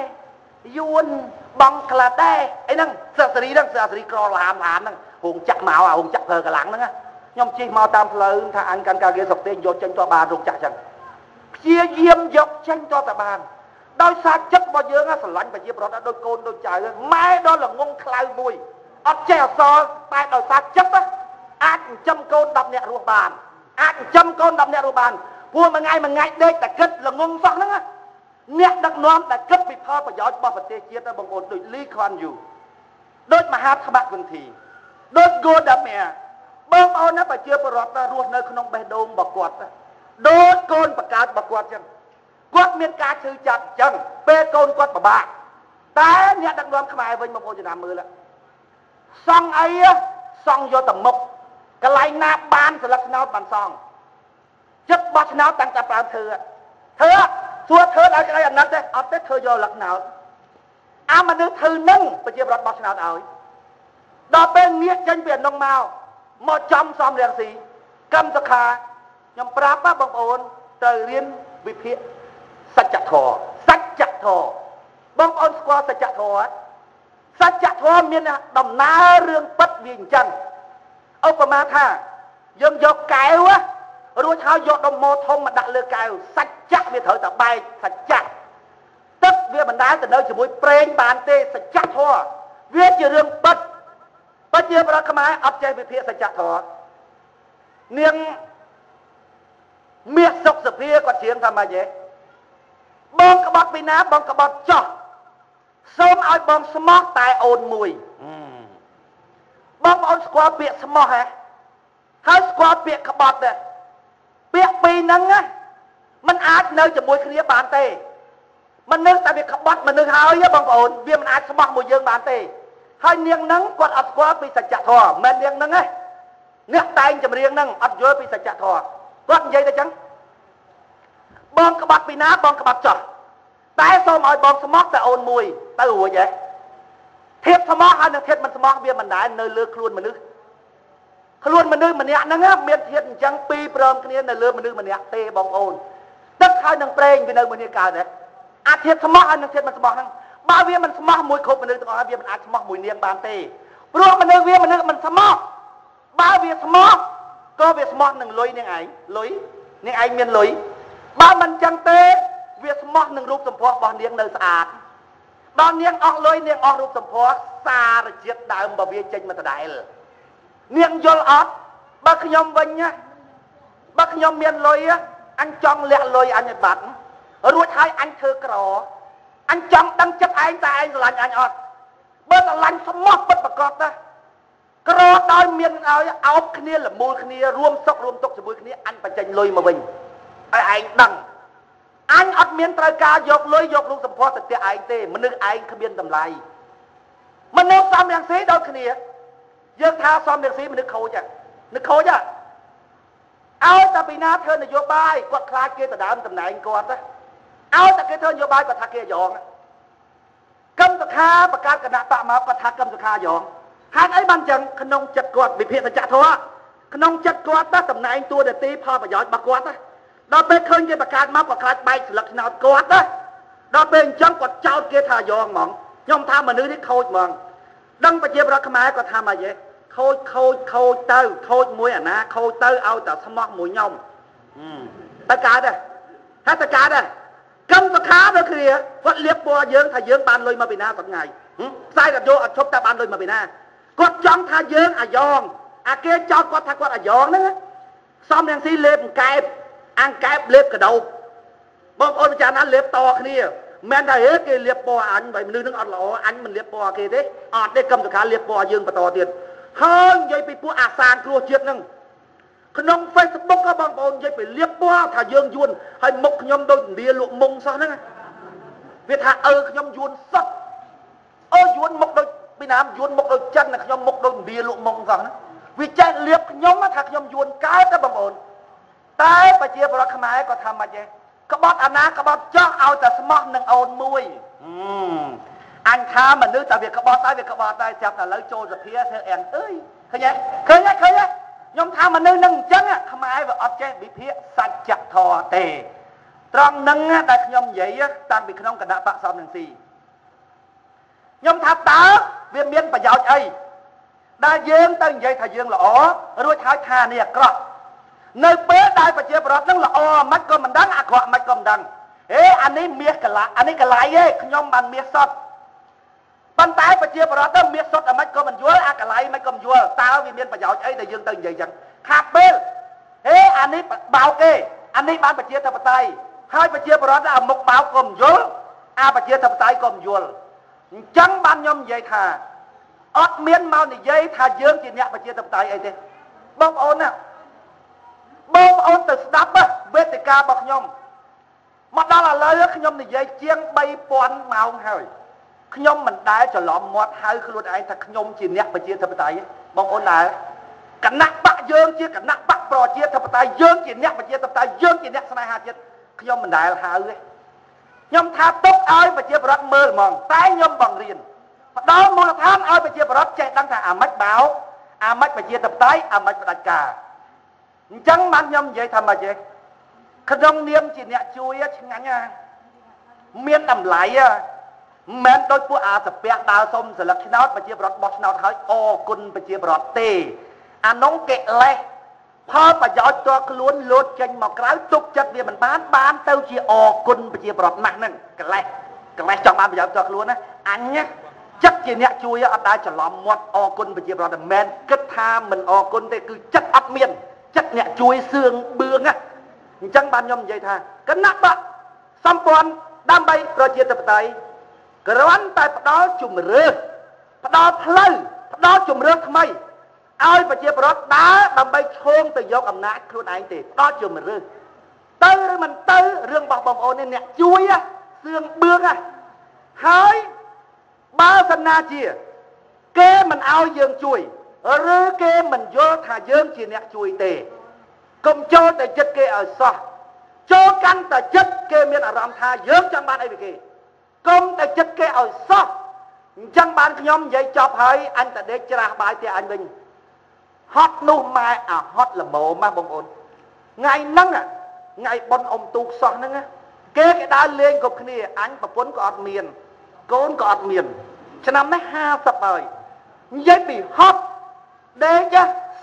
C: យួនបង់ក្លាដេសអីហ្នឹងសិស្សសេរីហ្នឹងសិស្សសេរីក្រឡាមឡាមហ្នឹងរោងចក្រមកអារោងចក្រប្រើកម្លាំងហ្នឹងខ្ញុំជិះមកតាមផ្លូវថាអញកាន់ការងារស្រុកទេយកចេញតបានរោងចក្រចឹងព្យាយាមយកចេញតតែបានដោយសារចិត្តរបស់យើងស្រឡាញ់ប្រជាប្រដ្ឋដូចកូនដូចចៅម៉ែដល់ល្ងងខ្លៅមួយអត់ចេះអសរតែដោយសារចិត្តអាចចិញ្ចឹមកូន10នាក់រស់បានអាចចិញ្ចឹមកូន10នាក់រស់បានព្រោះមួយថ្ងៃមួយថ្ងៃដេកតែគិតល្ងងសោះហ្នឹងអ្នកដឹកនាំដែលគិតពីផលប្រយោជន៍របស់ប្រទេសជាតិបងប្អូនដូចលីខ្វាន់យូដូចមហាត្មៈគន្ធីដូចហ្គោដាម៉ែបងប្អូនណាប្រជាពលរដ្ឋរស់នៅក្នុងបេះដូងរបស់គាត់ដូចកូនបង្កើតរបស់គាត់ចឹងគាត់មានការឈឺចាប់ចឹងពេលកូនគាត់ពិបាកតែអ្នកដឹកនាំខ្មែរវិញបងប្អូនចំណាំមើលសង់អីសង់យកតែមុខកន្លែងណាបានស្លឹកឆ្នោតបានសង់ចិត្តបោះឆ្នោតតាំងតែប្រើធ្វើធ្វើសួរធ្វើឲ្យក្តីអាណិតទេអត់ទេធ្វើយកលក្ខណោតអាមនុស្សធ្វើនឹងប្រជាប្រដ្ឋបោះឆ្នោតឲ្យដល់ពេលងាកចេញពីអានោះមកចំសំរងស៊ីកម្មសុខាខ្ញុំប្រាប់បងប្អូនត្រូវរៀនវិភាគសច្ចធម៌សច្ចធម៌បងប្អូនស្គាល់សច្ចធម៌សច្ចធម៌មានដំណើររឿងពិតវាអញ្ចឹងឧបមាថាយើងយកកែវរួចហើយយកដុំម៉ូធំមកដាក់លើកែវសច្ចៈវាត្រូវតែបែកសច្ចៈទឹកវាមិនដែលទៅនៅជាមួយប្រេងបានទេសច្ចធម៌វាជារឿងពិតប្រជាប្រដ្ឋខ្មែរអត់ចេះវិភាគសច្ចធម៌នាងមាសសុកសភាគាត់ច្រៀងថាម៉េចទេបងក្បត់ពីណាបងក្បត់ចោះសូមឲ្យបងស្មោះតែអូនមួយបងប្អូនស្គាល់ពាក្យស្មោះហ៎ហើយស្គាល់ពាក្យក្បត់ទេពាក្យពីរហ្នឹងណាมันអាចនៅជាមួយគ្នាបានទេមនុស្សតែវាក្បត់មនុស្សហើយបងប្អូនវាមិនអាចស្មោះមួយយើងបានទេហើយនាងហ្នឹងគាត់អត់ស្គាល់ពីសច្ចធម៌មិននាងហ្នឹងទេអ្នកតែងចម្រៀងហ្នឹងអត់យល់ពីសច្ចធម៌គាត់និយាយទៅចឹងបងក្បត់ពីណាបងក្បត់ចោះតែសូមឲ្យបងស្មោះតែអូនមួយទៅរួចហ៎ធៀបស្មោះហើយនឹងធៀបមិនស្មោះវាមិនដែលនៅលើខ្លួនមនុស្សខ្លួនមនុស្សម្នាក់ហ្នឹងមានធាតុអញ្ចឹងពីរព្រមគ្នានៅលើមនុស្សម្នាក់ទេបងប្អូនទឹកហើយនឹងប្រេងវានៅមួយនេះកើតទេអាធាតុស្មោះហើយនឹងធាតុមិនស្មោះហ្នឹងបើវាមិនស្មោះមួយគ្រប់មនុស្សទាំងអស់វាមិនអាចស្មោះមួយនាងបានទេព្រោះមនុស្សវាមនុស្សមិនស្មោះបើវាស្មោះក៏វាស្មោះនឹងលុយនាងឯងលុយនាងឯងមានលុយបើមិនចឹងទេវាស្មោះនឹងរូបសម្ផស្សរបស់នាងនៅស្អាតដល់នាងអស់លុយនាងអស់រូបសម្ផស្សសារជាតិដើមរបស់វាចេញមកដដែលនាងយល់អត់បើខ្ញុំវិញណាបើខ្ញុំមានលុយអញចង់លាក់លុយអញឲ្យបាត់រួចហើយអញធ្វើក្រអញចង់ដឹងចិត្តឯងតែឯងស្រឡាញ់អញអត់បើស្រឡាញ់ស្មោះពិតប្រាកដណាក្រដោយមានឲ្យអោបគ្នាលមូលគ្នារួមសុខរួមទុក្ខជាមួយគ្នាអញបញ្ចេញលុយមកវិញឲ្យឯងដឹងអញអត់មានត្រូវការយកលុយយករូបសម្ផស្សទៅផ្ទះឯងទេមនុស្សឯងគ្មានតម្លៃមនុស្សសំរងស៊ីដូចគ្នាយើងថាសំរងស៊ីមនុស្សខូចមនុស្សខូចឲ្យតែពីណាធ្វើនយោបាយគាត់ខ្លាចគេដណ្ដើមតំណែងគាត់ឲ្យតែគេធ្វើនយោបាយគាត់ថាគេយ៉ងកម្មសុខាបង្កើតគណៈបកមកគាត់ថាកម្មសុខាយ៉ងហេតុអីបានចឹងក្នុងចិត្តគាត់វិភាគសច្ចធម៌ក្នុងចិត្តគាត់ណាតំណែងតួនាទីផលប្រយោជន៍របស់គាត់ណាដល់ពេលឃើញគេបង្កើតមកគាត់ខ្លាចបែកស្លឹកឆ្នោតគាត់ណាដល់ពេលអញ្ចឹងគាត់ចោទគេថាយ៉ងហ្មងខ្ញុំថាមនុស្សនេះខូចហ្មងដឹងប្រជាប្រដ្ឋខ្មែរគាត់ថាម៉េចទេ ខូចខូចខូចទៅខូចមួយអាណាខូចទៅឲ្យតែស្មោះមួយខ្ញុំទៅកើតទេហើយទៅកើតទេកឹមសុខាដូចគ្នាគាត់លៀបពណ៌យើងថាយើងបានលុយមកពីណាសថ្ងៃផ្សាយរ៉ាឌីយ៉ូអត់ឈប់តែបានលុយមកពីណាគាត់ចង់ថាយើងអាយ៉ងអាគេចោទគាត់ថាគាត់អាយ៉ងហ្នឹងសំរងស៊ីលេបអង្កែបអង្កែបលេបកដោបបងប្អូនពិចារណាលេបតគ្នាមិនថាហេគេលៀបពណ៌អញបើមនុស្សនឹងអត់ល្អអញមិនលៀបពណ៌គេទេអត់ទេកឹមសុខាលៀបពណ៌យើងបន្តទៀតហើយនិយាយពីពួកអាសានគ្រោះជាតិហ្នឹងក្នុង Facebook ក៏បងប្អូននិយាយពីលៀបពណ៌ថាយើងយួនហើយមុខខ្ញុំដូចឥណ្ឌាលក់មុងសោះហ្នឹងវាថាអើខ្ញុំយួនសុតអូយួនមុខដូចពីណាមយួនមុខដូចចិនខ្ញុំមុខដូចឥណ្ឌាលក់មុងសោះហ្នឹងវាចេះលៀបខ្ញុំថាខ្ញុំយួនកើតទេបងប្អូនតែប្រជាពលរដ្ឋខ្មែរក៏ថាម៉េចទេក្បត់អាណាក្បត់ចោះឲ្យតែស្មោះនឹងអូនមួយអញថាមនុស្សតែវាក្បត់តែវាក្បត់តែចាប់តែឥឡូវចូលសភាធ្វើអៀងអើយឃើញទេឃើញទេឃើញទេខ្ញុំថាមនុស្សនឹងអញ្ចឹងខ្មែរវាអត់ចេះវិភាគសច្ចធម៌ទេត្រង់នឹងដែលខ្ញុំនិយាយតាំងពីក្នុងគណៈបកសំរងស៊ីខ្ញុំថាតើវាមានប្រយោជន៍អីដែលយើងទៅនិយាយថាយើងល្អរួចហើយថានេះអាក្រក់នៅពេលដែលប្រជាប្រដ្ឋនឹងល្អមិនក៏មិនដឹងអាក្រក់មិនក៏មិនដឹងហេអានេះមាសកលាអានេះកលៃទេខ្ញុំបានមាសសុទ្ធប៉ុន្តែប្រជាប្រដ្ឋទៅមាសសុទ្ធអាមិនក៏មិនយល់អាកលៃមិនក៏មិនយល់តើវាមានប្រយោជន៍អីដែលយើងទៅនិយាយចឹងខាតពេលហេអានេះបោកទេអានេះបានប្រជាធិបតេយ្យហើយប្រជាប្រដ្ឋអាមុខបោកក៏មិនយល់អាប្រជាធិបតេយ្យក៏មិនយល់អញ្ចឹងបានខ្ញុំនិយាយថាអត់មានមកនិយាយថាយើងជាអ្នកប្រជាធិបតេយ្យអីទេបងប្អូនណាបងប្អូនទៅស្ដាប់វេទិការបស់ខ្ញុំមកដល់ឥឡូវខ្ញុំនិយាយជាង3000ម៉ោងហើយខ្ញុំមិនដែលច្រឡំមាត់ហៅខ្លួនឯងថាខ្ញុំជាអ្នកប្រជាធិបតេយ្យបងប្អូនដែរគណៈបកយើងជាគណៈបកប្រជាធិបតេយ្យយើងជាអ្នកប្រជាធិបតេយ្យយើងជាអ្នកស្នេហាជាតិខ្ញុំមិនដែលហៅទេខ្ញុំថាទុកឲ្យប្រជាប្រដ្ឋមើលហ្មងតែខ្ញុំបង្រៀនផ្ដល់មូលដ្ឋានឲ្យប្រជាប្រដ្ឋចេះដឹងថាអាម៉េចបោកអាម៉េចប្រជាធិបតេយ្យអាម៉េចផ្ដាច់ការអញ្ចឹងបានខ្ញុំនិយាយថាម៉េចទេក្នុងនាមជាអ្នកជួយឆ្ងាញ់ណាមានតម្លៃមិនមែនដូចពួកអាសាពះដើរសុំសិលឹកឆ្នោតប្រជាប្រដ្ឋបោះឆ្នោតហើយអរគុណប្រជាប្រដ្ឋទេអានោះកិលេសផលប្រយោជន៍តខ្លួនលោតចេញមកក្រៅទុកចិត្តវាមិនបានបានទៅជាអរគុណប្រជាប្រដ្ឋណាស់ហ្នឹងកិលេសកិលេសចង់បានប្រយោជន៍តខ្លួនណាអញចិត្តជាអ្នកជួយអត់ដែលច្រឡំមាត់អរគុណប្រជាប្រដ្ឋមិនមែនគិតថាមិនអរគុណទេគឺចិត្តអត់មានចិត្តអ្នកជួយសឿងបឿងណាអញ្ចឹងបានខ្ញុំនិយាយថាគណៈបកសម្ព័ន្ធដើម្បីប្រជាធិបតេយ្យគ្រាន់តែផ្ដល់ជំរឿសផ្ដល់ផ្លូវផ្ដល់ជំរឿសថ្មីឲ្យប្រជាប្រដ្ឋដើរដើម្បីឈោងទៅយកអំណាចខ្លួនឯងទេផ្ដល់ជំរឿសទៅឬមិនទៅរឿងរបស់បងប្អូននេះអ្នកជួយសឿងបឿងណាហើយបើសិនណាជាគេមិនឲ្យយើងជួយឬគេមិនយល់ថាយើងជាអ្នកជួយទេកុំចូលតែចិត្តគេឲ្យសោះចូលកាន់តែចិត្តគេមានអារម្មណ៍ថាយើងចង់បានអីពីគេកុំតែចិត្តគេឲ្យសោះអញ្ចឹងបានខ្ញុំនិយាយចប់ហើយអញតែដេកច្រាស់បាយផ្ទះអញវិញហត់នោះម៉ែអាហត់ល្មមណាបងប្អូនថ្ងៃហ្នឹងថ្ងៃបុណ្យអុំទូកសោះហ្នឹងគេគេដើរលេងគ្រប់គ្នាអញប្រពន្ធក៏អត់មានកូនក៏អត់មានឆ្នាំនេះ50ហើយនិយាយពីហត់ដេក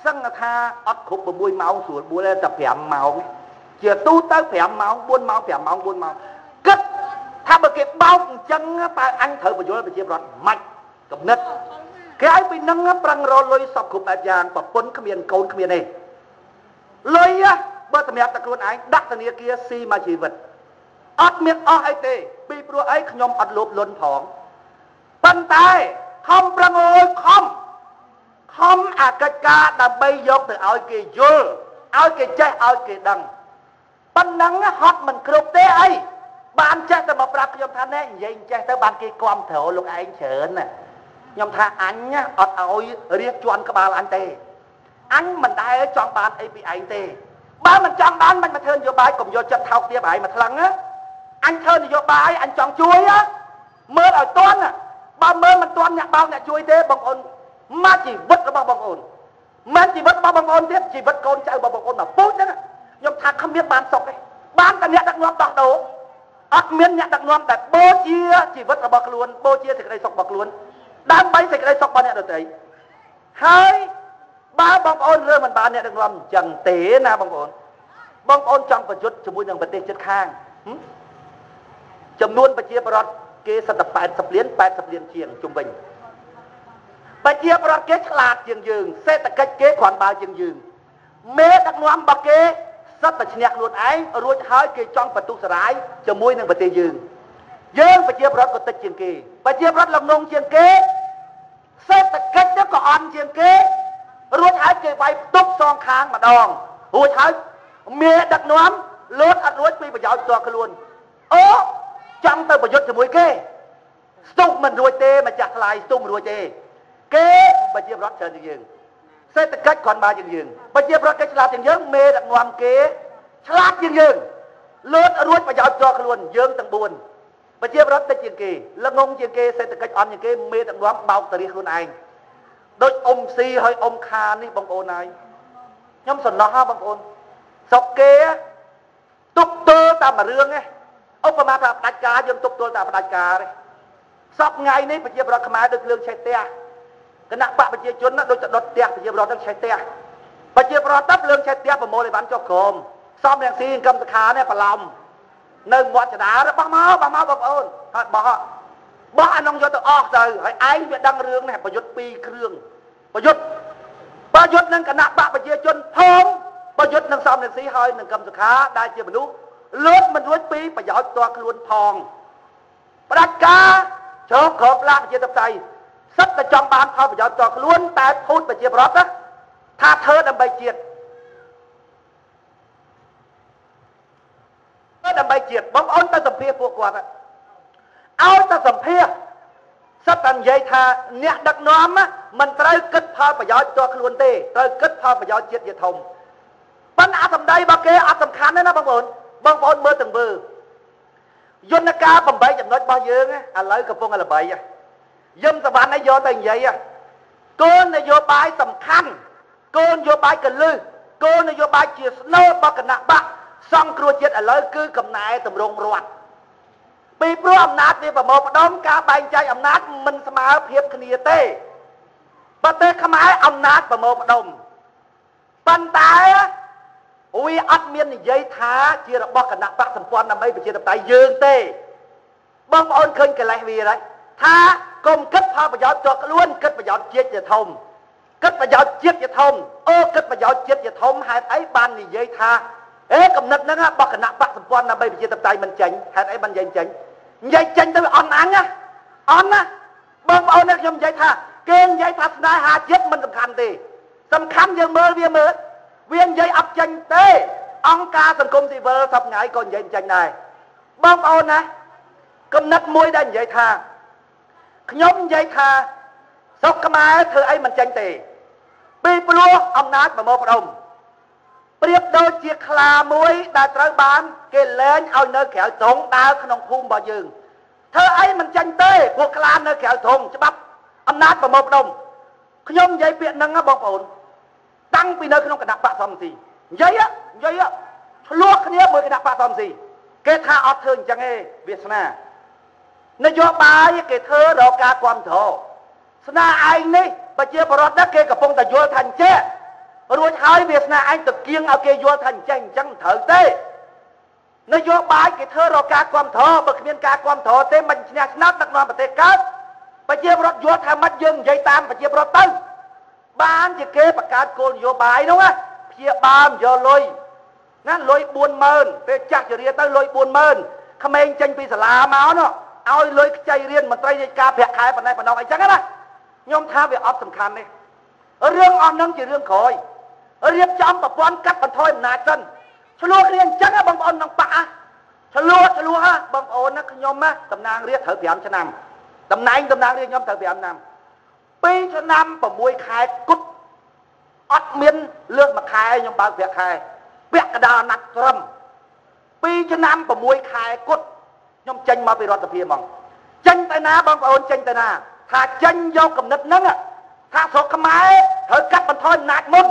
C: សឹងថាអត់គ្រប់6ម៉ោងស្រួលបួលទេតែ5ម៉ោងជាទូទៅ5ម៉ោង4ម៉ោង5ម៉ោង4ម៉ោងគិតថាបើគេបោកអញ្ចឹងតើអញត្រូវបញ្យល់ប្រជាប្រដ្ឋម៉េចកំណត់គេឲ្យពីនឹងប្រឹងរលុយសពគ្រប់បែបយ៉ាងប្រពន្ធគ្មានកូនគ្មានទេលុយបើសម្រាប់តែខ្លួនឯងដាក់ធនាគារស៊ីមួយជីវិតអត់មានអស់អីទេពីព្រោះអីខ្ញុំអត់លោភលន់ផងប៉ុន្តែខំប្រឹងអើយខំខំអាកិច្ចការដើម្បីយកទៅឲ្យគេយល់ឲ្យគេចេះឲ្យគេដឹងប៉ុណ្ណឹងហត់មិនគ្រប់ទេអីបានចេះតែមកប្រាប់ខ្ញុំថាណែនិយាយចេះទៅបានគេគាំទ្រលោកឯងច្រើនណាខ្ញុំថាអញអត់ឲ្យរៀបជន់ក្បាលអញទេអញមិនដែលចង់បានអីពីឯងទេបើមិនចង់បានមិនមកធ្វើនយោបាយកុំយកចិត្តថោកទាបឯងមកថ្លឹងណាអញធ្វើនយោបាយអញចង់ជួយមើលឲ្យទាន់បើមើលមិនទាន់អ្នកបោកអ្នកជួយទេបងប្អូនមកជីវិតរបស់បងប្អូនមិនជីវិតរបស់បងប្អូនទៀតជីវិតកូនចៅរបស់បងប្អូនមកពូជហ្នឹងខ្ញុំថាគ្មានបានសុខទេបានតែអ្នកដឹកនាំដោះដូរអត់មានអ្នកដឹកនាំដែលបូជាជីវិតរបស់ខ្លួនបូជាសេចក្តីសុខរបស់ខ្លួនដើម្បីសេចក្តីសុខរបស់អ្នកដទៃហើយ បើបងប្អូនរើមិនបានអ្នកដឹកនាំអញ្ចឹងទេណាបងប្អូនបងប្អូនចង់ប្រយុទ្ធជាមួយនឹងប្រទេសជិតខាងចំនួនប្រជាពលរដ្ឋគេសិតតែ80លាន80លានជាងជុំវិញប្រជាពលរដ្ឋគេឆ្លាតជាងយើងសេដ្ឋកិច្ចគេគ្រាន់បើជាងយើងមេដឹកនាំរបស់គេសិតតែឈ្នះខ្លួនឯងរួចហើយគេចង់បន្ទុះសារាយជាមួយនឹងប្រទេសយើងយើងប្រជាពលរដ្ឋក៏តិចជាងគេប្រជាពលរដ្ឋលំងជាងគេសេដ្ឋកិច្ចក៏អន់ជាងគេរួចហើយគេវាយផ្ទប់សងខាងម្ដងរួចហើយមេដឹកនាំលោតអត់រួចពីប្រយោជន៍ផ្ទាល់ខ្លួនអូចង់ទៅប្រយុទ្ធជាមួយគេស្ទុះមិនរួចទេម្ចាស់ថ្លៃស្ទុះមិនរួចទេគេប្រជាពលរដ្ឋច្រើនជាងយើងសេដ្ឋកិច្ចគ្រាន់បើជាងយើងប្រជាពលរដ្ឋគេឆ្លាតជាងយើងមេដឹកនាំគេឆ្លាតជាងយើងលោតរួចប្រយោជន៍ផ្ទាល់ខ្លួនយើងទាំង4ប្រជាពលរដ្ឋតិចជាងគេល្ងងជាងគេសេដ្ឋកិច្ចអន់ជាងគេមេដឹកនាំបោកតរិះខ្លួនឯងដូចអ៊ុំស៊ីហើយអ៊ុំខានេះបងប្អូនហើយខ្ញុំសំណោះហ៎បងប្អូនស្រុកគេទប់ទល់តាមរឿងឯងឧបមាថាផ្ដាច់ការយើងទប់ទល់តាមផ្ដាច់ការទេសពថ្ងៃនេះប្រជាពលរដ្ឋខ្មែរដូចភ្លើងឆេះផ្ទះគណៈបកប្រជាជនដូចទៅដុតផ្ទះប្រជាពលរដ្ឋនឹងឆេះផ្ទះប្រជាពលរដ្ឋទៅភ្លើងឆេះផ្ទះប្រមូលអីវ៉ាន់ចុះក្រោមសំរងស៊ីកម្មសខានេះបន្លំនៅមាត់ចដាបោះមកបោះមកបងប្អូនហើយបោះបោះអានងយកទៅអស់ទៅហើយឯងវាដឹងរឿងនេះប្រយុទ្ធពីរគ្រឿងប្រយុទ្ធនឹងគណៈបកប្រជាជនផងប្រយុទ្ធនឹងសំរងស៊ីហើយនឹងកម្មសខាដែលជាមនុស្សលើកមិនរួចពីប្រយោជន៍ផ្ទាល់ខ្លួនផងផ្ដាច់ការជ្រោកក្របឡាប្រជាធិបតេយ្យសិតតែចង់បានផលប្រយោជន៍ផ្ទាល់ខ្លួនតែភូតប្រជាប្រដ្ឋថាធ្វើដើម្បីជាតិដើម្បីជាតិបងប្អូនទៅសម្ភាសពួកគាត់ឲ្យទៅសម្ភាសសិតតែនិយាយថាអ្នកដឹកនាំមិនត្រូវគិតផលប្រយោជន៍ផ្ទាល់ខ្លួនទេត្រូវគិតផលប្រយោជន៍ជាតិជាធំប៉ុន្តែអាសម្ដីរបស់គេអត់សំខាន់ទេណាបងប្អូនបងប្អូនមើលទាំងមើលយន្តការ8ចំណុចរបស់យើងឥឡូវកំពុងល្បីយឹមសវណ្ណឲ្យយកទៅនិយាយគោលនយោបាយសំខាន់គោលនយោបាយកលឹះគោលនយោបាយជាស្នូលរបស់គណៈបកសង្គ្រោះជាតិឥឡូវគឺកំណែតម្រង់រដ្ឋពីព្រោះអំណាចវាប្រមូលផ្ដុំការបែងចែកអំណាចមិនស្មើភាពគ្នាទេប្រទេសខ្មែរអំណាចប្រមូលផ្ដុំប៉ុន្តែវាអត់មាននិយាយថាជារបស់គណៈបកសម្ព័ន្ធដើម្បីប្រជាធិបតេយ្យយើងទេបងប្អូនឃើញកិលេសវាហើយថាកុំគិតផលប្រយោជន៍ផ្ទាល់ខ្លួនគិតប្រយោជន៍ជាតិជាធំគិតប្រយោជន៍ជាតិជាធំអូគិតប្រយោជន៍ជាតិជាធំហេតុអីបាននិយាយថាអេកំណត់ហ្នឹងរបស់គណៈបកសម្ព័ន្ធដើម្បីប្រជាធិបតេយ្យមិនចេញហេតុអីបាននិយាយចេញនិយាយចេញទៅអន់អញណាអន់ណាបងប្អូននេះខ្ញុំនិយាយថាគេនិយាយថាស្នេហាជាតិមិនសំខាន់ទេសំខាន់យើងមើលវាមើលវានិយាយអត់ចេញទេអង្គការសង្គមស៊ីវិលសប្តាហ៍ថ្ងៃក៏និយាយចេញដែរបងប្អូនណាកំណត់មួយដែលនិយាយថាខ្ញុំនិយាយថាស្រុកខ្មែរធ្វើអីមិនចេញទេពីព្រោះអំណាចប្រមូលផ្ដុំប្រៀបដូចជាខ្លាមួយដែលត្រូវបានគេលែងឲ្យនៅក្រៅទ្រុងដើរក្នុងភូមិរបស់យើងធ្វើអីមិនចេញទេព្រោះខ្លានៅក្រៅទ្រុងច្បាប់អំណាចប្រមូលផ្ដុំខ្ញុំនិយាយពាក្យហ្នឹងណាបងប្អូនតាំងពីនៅក្នុងគណៈបកសំស៊ីនិយាយឆ្លោះគ្នាមួយគណៈបកសំស៊ីគេថាអត់ធ្វើអញ្ចឹងទេវាសនានយោបាយគេធ្វើរកការគ្រប់គ្រងស្នាឯងនេះប្រជាពលរដ្ឋគេកំពុងតែយល់ថាអញ្ចេះរួចហើយវាសនាឯងទៅគៀងឲ្យគេយល់ថាអញ្ចេះអញ្ចឹងមិនត្រូវទេនយោបាយគេធ្វើរកការគ្រប់គ្រងបើគ្មានការគ្រប់គ្រងទេមិនឈ្នះឆ្នោតដឹកនាំប្រទេសកើតប្រជាពលរដ្ឋយល់ថាមិនយើងនិយាយតាមប្រជាពលរដ្ឋទៅបានជាគេបង្កើតគោលនយោបាយនោះណាព្យាបាលយកលុយណាលុយ40000ពេលចាស់ជរាទៅលុយ40000ក្មេងចេញពីសាលាមកនោះឲ្យលុយខ្ចីរៀនមន្ត្រីរាជការប្រាក់ខែប៉ុណ្ណេះប៉ុណ្ណោះអីចឹងណាខ្ញុំថាវាអត់សំខាន់ទេរឿងអស់ហ្នឹងជារឿងក្រោយរៀបចំប្រព័ន្ធកាត់បន្ថយអំណាចសិនឆ្លោះគ្នាអញ្ចឹងបងប្អូនក្នុងបកឆ្លោះបងប្អូនណាខ្ញុំណាតំណាងរាស្ត្រត្រូវ5ឆ្នាំតំណែងតំណាងរាស្ត្រខ្ញុំត្រូវ5ឆ្នាំ2ឆ្នាំ6ខែគត់អត់មានលើកមួយខែខ្ញុំបើកប្រាក់ខែពាក់កណ្ដាលអាណត្តិត្រឹម2ឆ្នាំ6ខែគត់ខ្ញុំចេញមកពីរដ្ឋសភាហ្មងចេញទៅណាបងប្អូនចេញទៅណាថាចេញយកកំណត់ហ្នឹងថាស្រុកខ្មែរត្រូវកាត់បន្ថយអំណាចមុន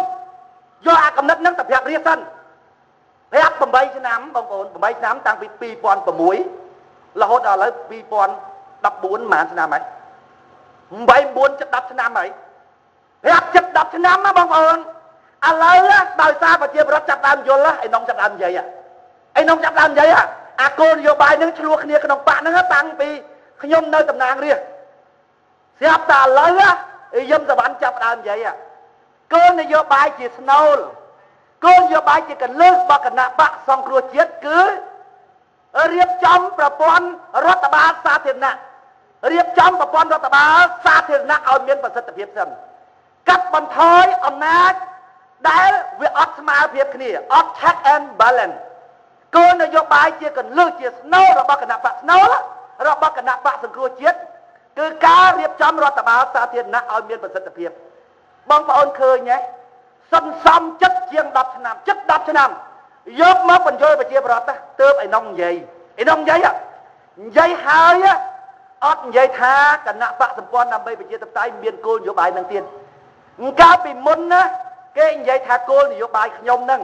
C: យកអាកំណត់ហ្នឹងទៅប្រាប់រាស្ត្រសិនប្រាប់8ឆ្នាំបងប្អូន8ឆ្នាំតាំងពី2006រហូតដល់ឥឡូវ2014ប្រហែលឆ្នាំហើយ8 9 10ឆ្នាំហើយប្រាប់ជិត10ឆ្នាំ ឆ្នាំណាបងប្អូនឥឡូវដោយសារប្រជាពលរដ្ឋចាប់ដើមយល់ឯនងចាប់ដើមនិយាយឯនងចាប់ដើមនិយាយអាគោលនយោបាយនឹងឆ្លោះគ្នាក្នុងបកហ្នឹងតាំងពីខ្ញុំនៅតំណាងរាស្ត្រស្រាប់តែឥឡូវយឹមសវណ្ណចាប់ដើមនិយាយគោលនយោបាយជាស្នូលគោលនយោបាយជាកលឹះរបស់គណៈបកសង្គ្រោះជាតិគឺរៀបចំប្រព័ន្ធរដ្ឋបាលសាធារណៈរៀបចំប្រព័ន្ធរដ្ឋបាលសាធារណៈឲ្យមានប្រសិទ្ធភាពសិនកាត់បន្ថយអំណាចដែលវាអត់ស្មើភាពគ្នាអត់ check and balance គោលនយោបាយជាកលឹះជាស្នូលរបស់គណៈបកស្នូលរបស់គណៈបកសង្គ្រោះជាតិគឺការរៀបចំរដ្ឋបាលសាធារណៈឲ្យមានប្រសិទ្ធភាពបងប្អូនឃើញទេសន្សំចិត្តជាង10ឆ្នាំចិត្ត10ឆ្នាំយកមកបញ្យល់ប្រជាពលរដ្ឋទៅឯនងនិយាយឯនងនិយាយនិយាយហើយអត់និយាយថាគណៈបកសម្ព័ន្ធដើម្បីប្រជាធិបតេយ្យមានគោលនយោបាយនឹងទៀតកាលពីមុនណាគេនិយាយថាគោលនយោបាយខ្ញុំនឹង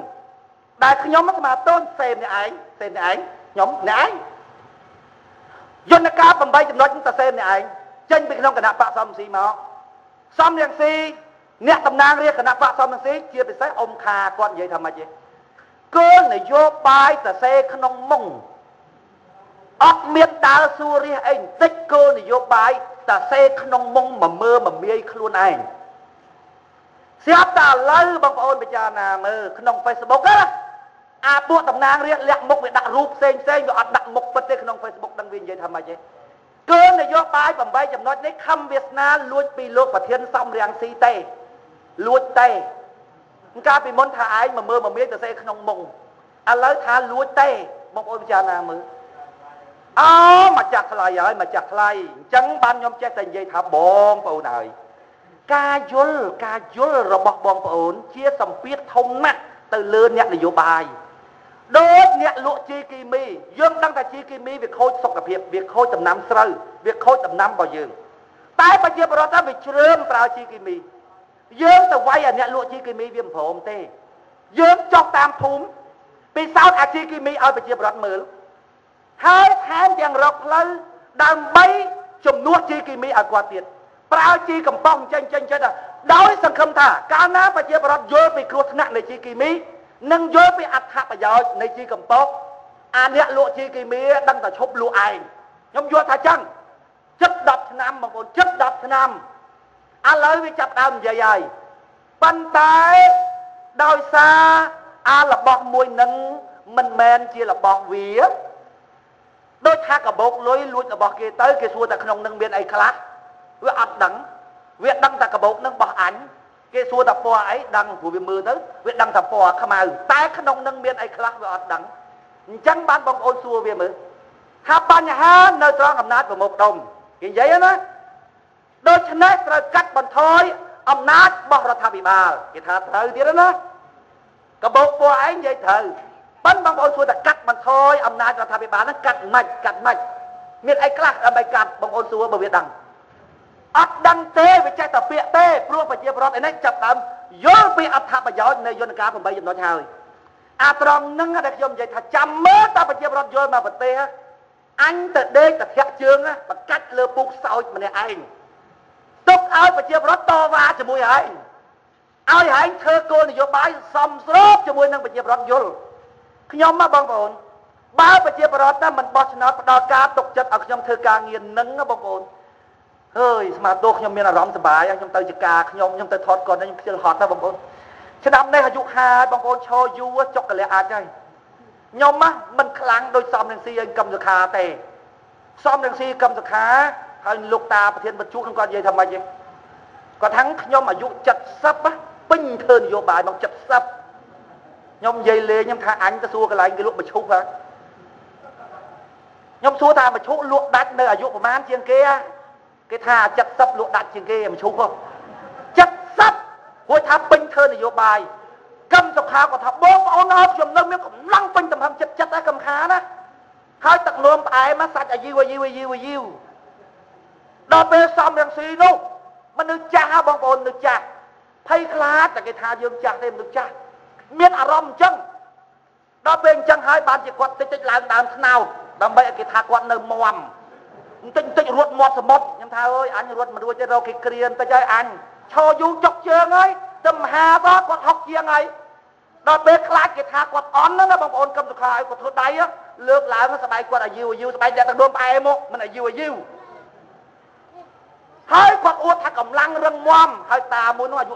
C: ដែលខ្ញុំស្មាតូនសេមនេះឯងសេមនេះឯងខ្ញុំនេះឯងយន្តការ8ចំណុចតសេមនេះឯងចេញពីក្នុងគណៈបកសំស៊ីមកសំរងស៊ីអ្នកតំណាងរាស្ត្រគណៈបកសំរងស៊ីជាពិសេសអ៊ំខាគាត់និយាយថាម៉េចទេគោលនយោបាយតសេក្នុងមុងអត់មានដើរសួររាស្ត្រអីបន្តិចគោលនយោបាយតសេក្នុងមុងមមើមមាយខ្លួនឯងស្រាប់តែឥឡូវបងប្អូនពិចារណាមើលក្នុង Facebook ណាអាពួកតំណាងរាស្ត្រលាក់មុខវាដាក់រូបផ្សេងផ្សេងវាអត់ដាក់មុខពិតទេក្នុង Facebook ដឹងវានិយាយថាម៉េចទេគោលនយោបាយ8ចំណុចនេះខំវាសនាលួចពីលោកប្រធានសំរងស៊ីទេលួចទេកាលពីមុនថាឯងមកមើលមកមានទៅសេក្នុងមុងឥឡូវថាលួចទេបងប្អូនពិចារណាមើលអូមកចាស់ថ្លៃហើយមកចាស់ថ្លៃអញ្ចឹងបានខ្ញុំចេះតែនិយាយថាបងប្អូនហើយការយល់របស់បងប្អូនជាសម្ពាធធំណាស់ទៅលើអ្នកនយោបាយដូចអ្នកលក់ជីគីមីយើងដឹងថាជីគីមីវាខូចសុខភាពវាខូចដំណាំស្រូវវាខូចដំណាំរបស់យើងតែប្រជាពលរដ្ឋថាវាជ្រើមប្រើជីគីមីយើងទៅវាយអាអ្នកលក់ជីគីមីវាមិនព្រមទេយើងចុះតាមភូមិពិសោធន៍អាជីគីមីឲ្យប្រជាពលរដ្ឋមើលហើយថែមទាំងរកផ្លូវដើម្បីជំនួសជីគីមីឲ្យគាត់ទៀតប្រើជីកំប៉ុងចេញចេញចេញដោយសង្ឃឹមថាកាលណាប្រជាពលរដ្ឋយល់ពីគ្រោះថ្នាក់នៃជីគីមីនិងយល់ពីអត្ថប្រយោជន៍នៃជីកំប៉ុងអាអ្នកលក់ជីគីមីដឹងតែឈប់លក់ឯងខ្ញុំយល់ថាចឹងចិត្ត10ឆ្នាំបងប្អូនចិត្ត10ឆ្នាំឥឡូវវាចាប់ដើមនិយាយហើយប៉ុន្តែដោយសារអារបស់មួយនឹងមិនមែនជារបស់វាដូចថាកបោកលុយលួចរបស់គេទៅគេសួរតែក្នុងនឹងមានអីខ្លះវាអត់ដឹងវាដឹងតែកបោកនឹងបោះអញគេសួរតែពណ៌អីដឹងព្រោះវាមើលទៅវាដឹងតែពណ៌ខ្មៅតែក្នុងនឹងមានអីខ្លះវាអត់ដឹងអញ្ចឹងបានបងប្អូនសួរវាមើលថាបញ្ហានៅត្រង់អំណាចប្រមូលផ្ដុំគេនិយាយណាដូច្នេះត្រូវកាត់បន្ថយអំណាចរបស់រដ្ឋាភិបាលគេថាត្រូវទៀតណាកបោកពណ៌ឯងនិយាយត្រូវប៉ុន្តែបងប្អូនសួរតែកាត់បន្ថយអំណាចរដ្ឋាភិបាលហ្នឹងកាត់មិនកាត់មិនមានអីខ្លះដើម្បីកាត់បងប្អូនសួរបើវាដឹងអត់ដឹងទេវាចេះតែពាក្យទេព្រោះប្រជាពលរដ្ឋឯនេះចាប់ដើមយល់ពីអត្ថប្រយោជន៍នៃយន្តការ8ចំណុចហើយអាត្រង់ហ្នឹងដែលខ្ញុំនិយាយថាចាំមើលតើប្រជាពលរដ្ឋយល់មកប្រទេសអញទៅដេកទៅធាក់ជើងបកាច់លើពូកសោចម្នាក់ឯងទុកឲ្យប្រជាពលរដ្ឋតវ៉ាជាមួយឯងឲ្យឯងធ្វើគោលនយោបាយសមស្របជាមួយនឹងប្រជាពលរដ្ឋយល់ខ្ញុំមកបងប្អូនបើប្រជាពលរដ្ឋតែមិនបោះឆ្នោតផ្ដល់ការទុកចិត្តឲ្យខ្ញុំធ្វើការងារនឹងបងប្អូនហើយស្មាតោខ្ញុំមានអារម្មណ៍សប្បាយខ្ញុំទៅចការខ្ញុំទៅថតកូនខ្ញុំខ្ជិលហត់ណាបងប្អូនឆ្នាំនេះអាយុ50បងប្អូនឈរយូរចុកកលៈអាចហើយខ្ញុំមិនខ្លាំងដូចសំរងស៊ីឯងកឹមសុខាទេសំរងស៊ីកឹមសុខាហើយលោកតាប្រធានបញ្ជុនឹងគាត់និយាយថាម៉េចទេគាត់ថាខ្ញុំអាយុ70ពេញធ្វើនយោបាយមក70ខ្ញុំនិយាយលេងខ្ញុំថាអញទៅសួរកន្លែងគេលក់មឈូសហ៎ខ្ញុំសួរថាមឈូសលក់ដាច់នៅអាយុប្រហែលជាងគេគេថា70លក់ដាច់ជាងគេមឈូស70រួចថាពេញធ្វើនយោបាយកឹមសុខាគាត់ថាបងប្អូនអើខ្ញុំនៅមានកម្លាំងពេញទំហំចិត្តចិត្តហើយកឹមខាណាហើយទឹកនោមផ្អែមសាច់អាយូអាយូអាយូអាយូដល់ពេលសំរងស៊ីនោះមនុស្សចាស់បងប្អូនមនុស្សចាស់ភ័យខ្លាចតែគេថាយើងចាស់ទេមនុស្សចាស់មានអារម្មណ៍អញ្ចឹងដល់ពេលអញ្ចឹងហើយបានជាគាត់តិចតិចឡើងដើមស្នោតដើម្បីឲ្យគេថាគាត់នៅមាំបន្តិចបន្តិចរត់មាត់សមុទ្រខ្ញុំថាអើយអញរត់មិនរួចទេរកគេគ្រានតិចហើយអញឈរយូរចុកជើងហើយ ទៅមហាសោះគាត់ហុកជាងហើយដល់ពេលខ្លាចគេថាគាត់អន់ណាបងប្អូនកឹមសុខាឲ្យគាត់ធ្វើដៃលើកឡើងស្បែកគាត់អាយូអាយូស្បែកអ្នកទាំងដួលផ្អែមមកមិនអាយូអាយូហើយគាត់អួតថាកម្លាំងរឹងមាំហើយតាមួយនោះអាយុ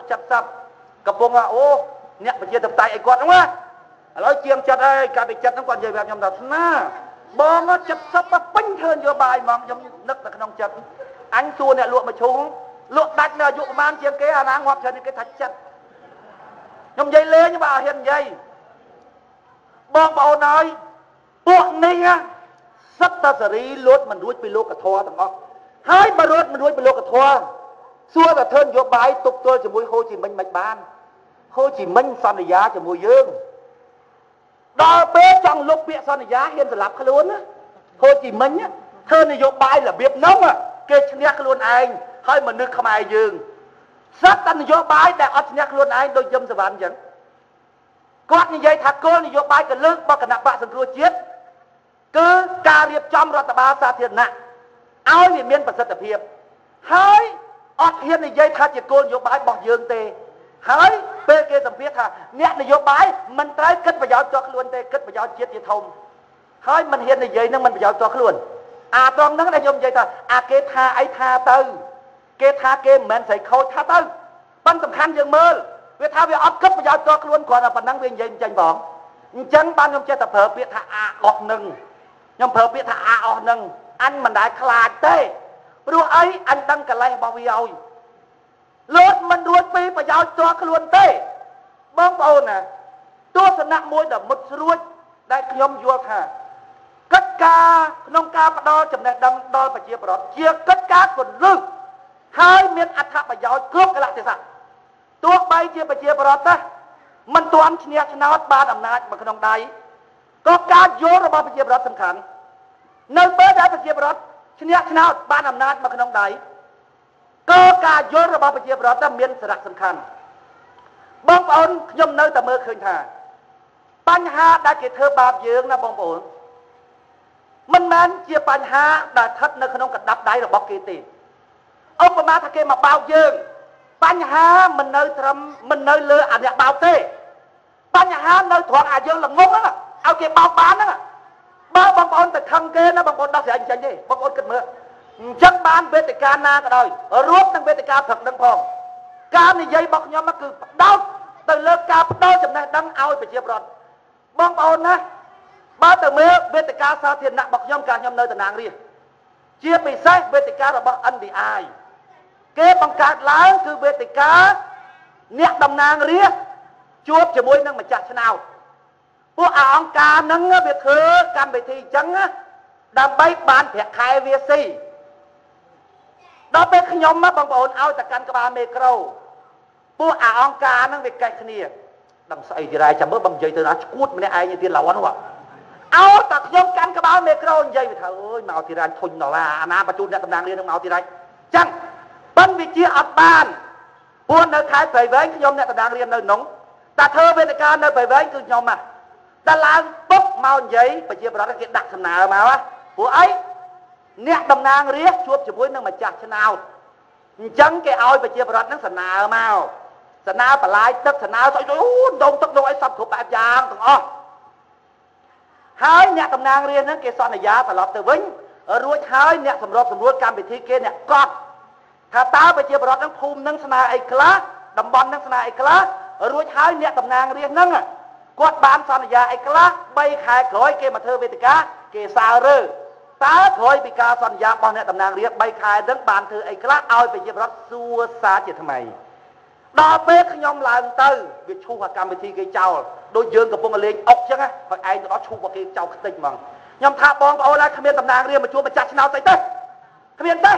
C: 70កំពុងអូអ្នកប្រជាធិបតេយ្យអីគាត់ហ្នឹងណាឥឡូវជាងចិត្តហើយកាលពីចិត្តហ្នឹងគាត់និយាយប្រាប់ខ្ញុំថាស្នាបង70ពេញធ្វើនយោបាយហ្មងខ្ញុំនឹកតែក្នុងចិត្តអញសួរអ្នកលក់មឈូសលក់ដាច់នៅអាយុប្រហែលជាងគេអាណាងាប់ច្រើនគេថាចិត្តខ្ញុំនិយាយលេងបើអត់ហ៊ាននិយាយបងប្អូនហើយពួកនេះសិតតែសេរីលួចមិនរួចពីលោកធម៌ទាំងអស់ហើយបើរត់មិនរួចពីលោកធម៌សួរតែធ្វើនយោបាយទប់ទល់ជាមួយហូជីមិញមិនបានហូជីមិញសន្យាជាមួយយើងដល់ពេលចង់លុបពាក្យសន្យាហ៊ានស្លាប់ខ្លួនណាហូជីមិញធ្វើនយោបាយរបៀបនោះគេឈ្នះខ្លួនឯងហើយមនុស្សខ្មែរយើងសិតតែនយោបាយដែលអត់ឈ្នះខ្លួនឯងដូចយឹមសវណ្ណអញ្ចឹងគាត់និយាយថាគោលនយោបាយកលឹះរបស់គណៈបកសង្គ្រោះជាតិគឺការរៀបចំរដ្ឋបាលសាធារណៈឲ្យវាមានប្រសិទ្ធភាពហើយអត់ហ៊ាននិយាយថាជាគោលនយោបាយរបស់យើងទេហើយពេលគេសម្ភាសថាអ្នកនយោបាយមិនត្រូវគិតប្រយោជន៍ផ្ទាល់ខ្លួនទេគិតប្រយោជន៍ជាតិជាធំហើយមិនហ៊ាននិយាយនឹងមិនប្រយោជន៍ផ្ទាល់ខ្លួនអាត្រង់ហ្នឹងដែលខ្ញុំនិយាយថាអាគេថាអីថាទៅគេថាគេមិនមែនស្រីខូចថាទៅប៉ុន្តែសំខាន់យើងមើលវាថាវាអត់គិតប្រយោជន៍ផ្ទាល់ខ្លួនគ្រាន់តែប៉ុណ្ណឹងវានិយាយមិនចេញផងអញ្ចឹងបានខ្ញុំចេះតែប្រើពាក្យថាអាអស់នឹងខ្ញុំប្រើពាក្យថាអាអស់នឹងអញមិនដែលខ្លាចទេព្រោះអីអញដឹងកលេសរបស់វាឲ្យលោតមិនរួចពីប្រយោជន៍ផ្ទាល់ខ្លួនទេបងប្អូនណាទស្សនៈមួយដ៏មុតស្រួចដែលខ្ញុំយល់ថាកិច្ចការក្នុងការផ្ដល់ចំណេះដឹងដល់ប្រជាពលរដ្ឋជាកិច្ចការគន្លឹះហើយមានអត្ថប្រយោជន៍គ្រប់កលៈទេសៈទោះបីជាប្រជាពលរដ្ឋណាមិនទាន់ឈ្នះឆ្នោតបានអំណាចមកក្នុងដៃក៏ការយល់របស់ប្រជាពលរដ្ឋសំខាន់នៅពេលដែលប្រជាពលរដ្ឋឈ្នះឆ្នោតបានអំណាចមកក្នុងដៃក៏ការយល់របស់ប្រជាពលរដ្ឋមានសារៈសំខាន់បងប្អូនខ្ញុំនៅតែមើលឃើញថាបញ្ហាដែលគេធ្វើបាបយើងណាបងប្អូនមិនមែនជាបញ្ហាដែលស្ថិតនៅក្នុងកណ្ដាប់ដៃរបស់គេទេឧបមាថាគេមកបោកយើងបញ្ហាមិននៅត្រឹមមិននៅលើអាអ្នកបោកទេបញ្ហានៅត្រង់អាយើងល្ងងហ្នឹងឲ្យគេបោកបានហ្នឹងបើបងប្អូនទៅខឹងគេណាបងប្អូនដោះស្រាយចេញទេបងប្អូនគិតមើលអញ្ចឹងបានវេទិកាណាក៏ដោយរួមទាំងវេទិកាព្រឹកនឹងផងការនិយាយរបស់ខ្ញុំគឺផ្ដោតទៅលើការផ្ដល់ចំណេះដឹងឲ្យប្រជាពលរដ្ឋបងប្អូនណាបើទៅមើលវេទិកាសាធារណៈរបស់ខ្ញុំកាលខ្ញុំនៅតំណាងរាស្ត្រជាពិសេសវេទិការបស់ NDI គេបង្កើតឡើងគឺវេទិកាអ្នកតំណាងរាស្ត្រជួបជាមួយនឹងម្ចាស់ឆ្នោតពួកអាអង្គការហ្នឹងវាធ្វើកម្មវិធីអញ្ចឹងដើម្បីបានប្រាក់ខែវាស៊ីដល់ពេលខ្ញុំបងប្អូនឲ្យតែកាន់ក្បាលមេក្រូពួកអាអង្គការហ្នឹងវាកេះគ្នាដឹងស្អីទីរ៉ៃចាំមើលបងនិយាយទៅណាឈួតម្នាក់ឯងទៀតឡវហ្នឹងឲ្យតែខ្ញុំកាន់ក្បាលមេក្រូនិយាយវាថាអើយមកទីរ៉ៃធុញដល់អាណាបញ្ជូនអ្នកតំណាងរាស្ត្រនឹងមកទីរ៉ៃចឹងប៉ិនវាជាអត់បានពួកនៅខេត្តព្រៃវែងខ្ញុំអ្នកតំណាងរាស្ត្រនៅក្នុងតែធ្វើវេទិកានៅព្រៃវែងគឺខ្ញុំណាតែឡើងពុកមកនិយាយប្រជាប្រដ្ឋគេដាក់សំណើមកព្រោះអីអ្នកតំណាងរាស្ត្រជួបជាមួយនឹងម្ចាស់ឆ្នោតអញ្ចឹងគេឲ្យប្រជាប្រដ្ឋនឹងសំណើមកសំណើបន្លាយទឹកសំណើស្អីអូដងទឹកដងអីសពគ្រប់បែបយ៉ាងទាំងអស់ហើយអ្នកតំណាងរាស្ត្រហ្នឹងគេសន្យាត្រឡប់ទៅវិញរួចហើយអ្នកសម្របសម្រួលកម្មវិធីគេអ្នកកត់ថាតើប្រជាប្រដ្ឋហ្នឹងភូមិហ្នឹងស្នើអីខ្លះតំបន់ហ្នឹងស្នើអីខ្លះរួចហើយអ្នកតំណាងរាស្ត្រហ្នឹងគាត់បានសន្យាអីខ្លះ3ខែក្រោយគេមកធ្វើវេទិកាគេសើរើតើក្រោយពីការសន្យារបស់អ្នកតំណាងរាស្ត្រ3ខែហ្នឹងបានធ្វើអីខ្លះឲ្យប្រជាប្រដ្ឋសួរសារជាថ្មីដល់ពេលខ្ញុំឡើងទៅវាឈូសអាកម្មវិធីគេចោលដូចយើងកំពុងលេងអុកចឹងហើយឯងទៅដល់ឈូសគេចោលខ្ទេចហ្មងខ្ញុំថាបងប្អូនហើយគ្មានតំណាងរាស្ត្រមកជួបម្ចាស់ឆ្នោតស្អីទេគ្មានទេ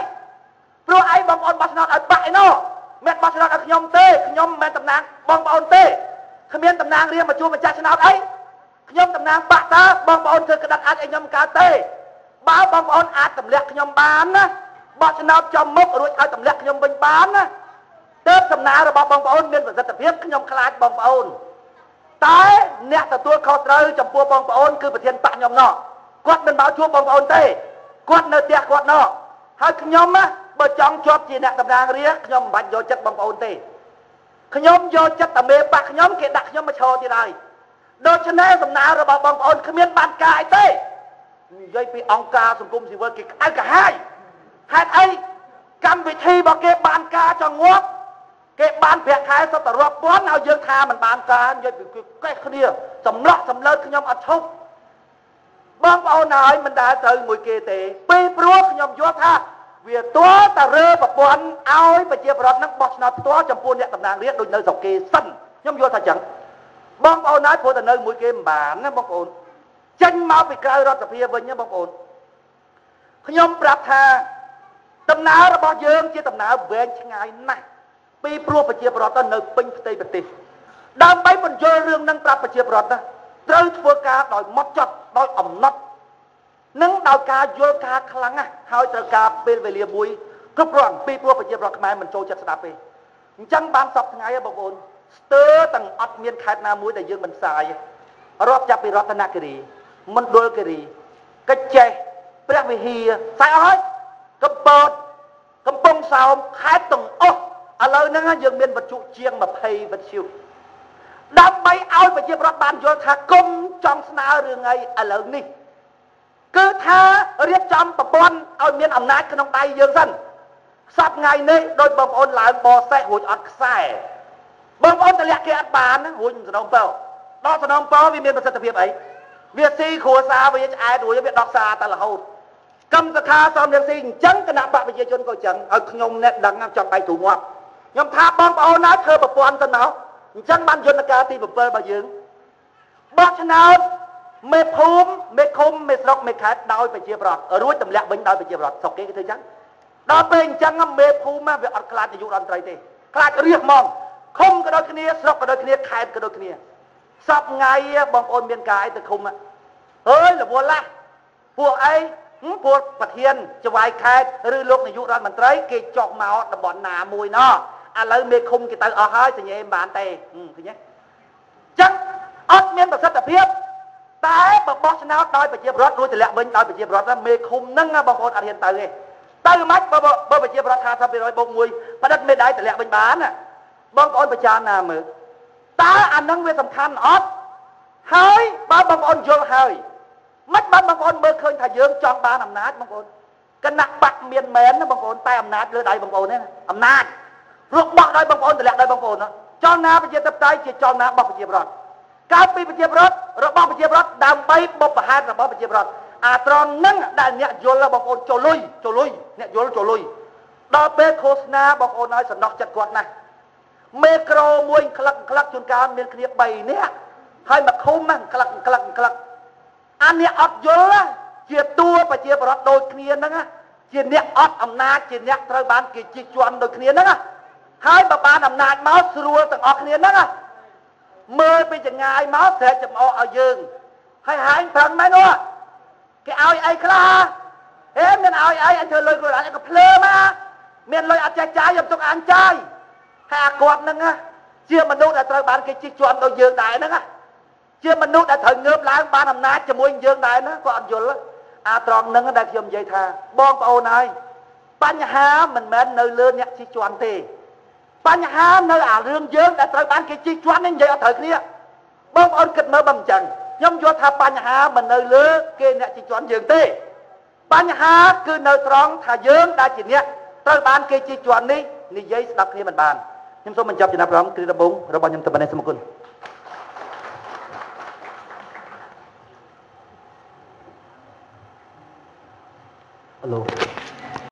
C: ព្រោះឯងបងប្អូនបោះឆ្នោតឲ្យបាក់ឯណោះមិនបោះឆ្នោតឲ្យខ្ញុំទេខ្ញុំមិនមែនតំណាងបងប្អូនទេគ្មានតំណាងរាស្ត្រមកជួបម្ចាស់ឆ្នោតអីខ្ញុំតំណាងបាក់តើបងប្អូនធ្វើក្តាត់អាចឲ្យខ្ញុំកើតទេបើបងប្អូនអាចទម្លាក់ខ្ញុំបានណាបោះឆ្នោតចំមុខរួចឲ្យទម្លាក់ខ្ញុំវិញបានណាទើបសំណើរបស់បងប្អូនមានប្រសិទ្ធភាពខ្ញុំខ្លាចបងប្អូនតែអ្នកទទួលខុសត្រូវចំពោះបងប្អូនគឺប្រធានបកខ្ញុំណោះគាត់មិនមកជួបបងប្អូនទេគាត់នៅផ្ទះគាត់ណោះហើយខ្ញុំណាបើចង់ជាប់ជាអ្នកតំណាងរាស្ត្រខ្ញុំមិនបាច់យកចិត្តបងប្អូនទេ ខ្ញុំយកចិត្តតែមេបាក់ខ្ញុំគេដាក់ខ្ញុំមកឈរទៀតហើយដូច្នេះសំណើរបស់បងប្អូនគ្មានបានការអីទេនិយាយពីអង្គការសង្គមស៊ីវិលគេក្តៅក្រហាយហេតុអីកម្មវិធីរបស់គេបានការចង់ងាប់គេបានប្រាក់ខែសុទ្ធតែរាប់ពាន់ឲ្យយើងថាមិនបានការនិយាយពីកេះគ្នាសម្លក់សម្លើតខ្ញុំអត់ឈប់បងប្អូនហើយមិនដែលត្រូវមួយគេទេពីព្រោះខ្ញុំយល់ថាវាទាល់តែរើប្រព័ន្ធឲ្យប្រជាពលរដ្ឋនឹងបោះឆ្នោតផ្ទាល់ចំពោះអ្នកតំណាងរាស្ត្រដូចនៅស្រុកគេសិនខ្ញុំយល់ថាចឹងបងប្អូនហើយព្រោះតែនៅមួយគេមិនបានណាបងប្អូនចេញមកពីក្រៅរដ្ឋសភាវិញណាបងប្អូនខ្ញុំប្រាប់ថាដំណើររបស់យើងជាដំណើរវែងឆ្ងាយណាស់ពីព្រោះប្រជាពលរដ្ឋនៅពេញផ្ទៃប្រទេសដើម្បីបញ្យល់រឿងនឹងប្រាប់ប្រជាពលរដ្ឋណាត្រូវធ្វើការដោយម៉ត់ចត់ដោយអំណត់និងដោយការយល់ការខ្លាំងណាស់ហើយត្រូវការពេលវេលាមួយគ្រប់គ្រាន់ពីព្រោះប្រជាពលរដ្ឋខ្មែរមិនចូលចិត្តស្ដាប់ទេអញ្ចឹងបានសពថ្ងៃបងប្អូនស្ទើរទាំងអត់មានខេត្តណាមួយដែលយើងមិនផ្សាយរាប់ចាប់ពីរតនគិរីមណ្ឌលគិរីកញ្ចេះព្រះវិហារផ្សាយអស់ហើយកំពតកំពង់សោមខេត្តទាំងអស់ឥឡូវហ្នឹងយើងមានវិទ្យុជាង20វិទ្យុដើម្បីឲ្យប្រជាពលរដ្ឋបានយល់ថាគុំចង់ស្នើរឿងអីឥឡូវនេះគឺថារៀបចំប្រព័ន្ធឲ្យមានអំណាចក្នុងដៃយើងសិនសប្ថ្ងៃនេះដោយបងប្អូនឡើងបសេះរួចអត់ខ្សែបងប្អូនតម្លាក់គេអត់បានរួចសំណងពរដល់សំណងពរវាមានប្រសិទ្ធភាពអីវាស៊ីគ្រួសារវាឆ្អែតរួចវាដោះសារតែរហូតកម្មសខាសំរងស៊ីអញ្ចឹងគណៈបកប្រជាជនក៏អញ្ចឹងឲ្យខ្ញុំអ្នកដឹងចង់បែកទ្រូងងាប់ខ្ញុំថាបងប្អូនណាធ្វើប្រព័ន្ធទៅមកអញ្ចឹងបានយន្តការទី7របស់យើងបោះឆ្នោតមេភូមិមេឃុំមេស្រុកមេខេត្តដោយប្រជាប្រដ្ឋរួចទម្លាក់វិញដោយប្រជាប្រដ្ឋស្រុកគេគេធ្វើអញ្ចឹងដល់ពេលអញ្ចឹងមេភូមិវាអត់ខ្លាចនាយករដ្ឋមន្ត្រីទេខ្លាចរាសហ្មងឃុំក៏ដូចគ្នាស្រុកក៏ដូចគ្នាខេត្តក៏ដូចគ្នាសពថ្ងៃបងប្អូនមានការអីទៅឃុំអើយរវល់ណាស់ពួកអីពួកប្រធានចៅហ្វាយខេត្តឬលោកនាយករដ្ឋមន្ត្រីគេចុះមកតំបន់ណាមួយណោះឥឡូវមេឃុំគេទៅអស់ហើយសញ្ញេមិនបានទេឃើញទេចឹងអត់មានប្រសិទ្ធភាពតែបើបោះឆ្នោតដោយប្រជាពលរដ្ឋរួចទម្លាក់វិញដោយប្រជាពលរដ្ឋមេឃុំហ្នឹងបងប្អូនអត់ហ៊ានទៅទេទៅមិនបើប្រជាពលរដ្ឋ50%បូក1ផ្ដិតមេដៃទម្លាក់វិញបានបងប្អូនប្រចារណាមើលតើអាហ្នឹងវាសំខាន់អត់ហើយបើបងប្អូនយល់ហើយមិនបានបងប្អូនមើលឃើញថាយើងចង់បានអំណាចបងប្អូនគណៈបកមានមែនណាបងប្អូនតែអំណាចលើដៃបងប្អូនទេណាអំណាចព្រោះបោះដោយបងប្អូនទម្លាក់ដោយបងប្អូនចលនាប្រជាធិបតេយ្យជាចលនារបស់ប្រជាពលរដ្ឋកើតពីប្រជាពលរដ្ឋរបស់ប្រជាពលរដ្ឋដើម្បីបុព្វហេតុរបស់ប្រជាពលរដ្ឋអាត្រង់ហ្នឹងដែលអ្នកយល់បងប្អូនចូលលុយចូលលុយអ្នកយល់ចូលលុយដល់ពេលឃោសនាបងប្អូនឲ្យសំណោះចិត្តគាត់ណាស់មេក្រូមួយក្លឹកក្លឹកជួនកាលមានគ្នា3នាក់ហើយមកឃុំក្លឹកក្លឹកក្លឹកអាអ្នកអត់យល់ជាតួប្រជាពលរដ្ឋដូចគ្នាហ្នឹងជាអ្នកអត់អំណាចជាអ្នកត្រូវបានគេជិះជាន់ដូចគ្នាហ្នឹងហើយបើបានអំណាចមកស្រួលទាំងអស់គ្នាហ្នឹងមើលពីចងាយមកស្រែកចំអកឲ្យយើងហើយហែងប្រឹងមែននោះគេឲ្យអីខ្លះហេមានឲ្យអីអញធ្វើលុយខ្លួនអញក៏ភ្លើមកមានលុយអត់ចេះចាយខ្ញុំទុកអញចាយហើយអាគាត់ហ្នឹងជាមនុស្សដែលត្រូវបានគេជិះជាន់ដូចយើងដែរហ្នឹងជាមនុស្សដែលត្រូវងើបឡើងបានអំណាចជាមួយយើងដែរណាគាត់អត់យល់អាត្រង់ហ្នឹងដែលខ្ញុំនិយាយថាបងប្អូនហើយបញ្ហាមិនមែននៅលើអ្នកជិះជាន់ទេបញ្ហានៅអារឿងយើងដែលត្រូវបានគេជិះជាន់នេះនិយាយអត់ត្រូវគ្នាបងប្អូនគិតមើលបើមិនចឹងខ្ញុំយល់ថាបញ្ហាមិននៅលើគេអ្នកជិះជាន់យើងទេបញ្ហាគឺនៅត្រង់ថាយើងដែលជាអ្នកត្រូវបានគេជិះជាន់នេះនិយាយស្ដាប់គ្នាមិនបានខ្ញុំសូមបញ្ចប់ចំណាប់អារម្មណ៍គ្រាដំបូងរបស់ខ្ញុំទៅប៉ុណ្ណេះសូមអរគុណ
A: ឡូ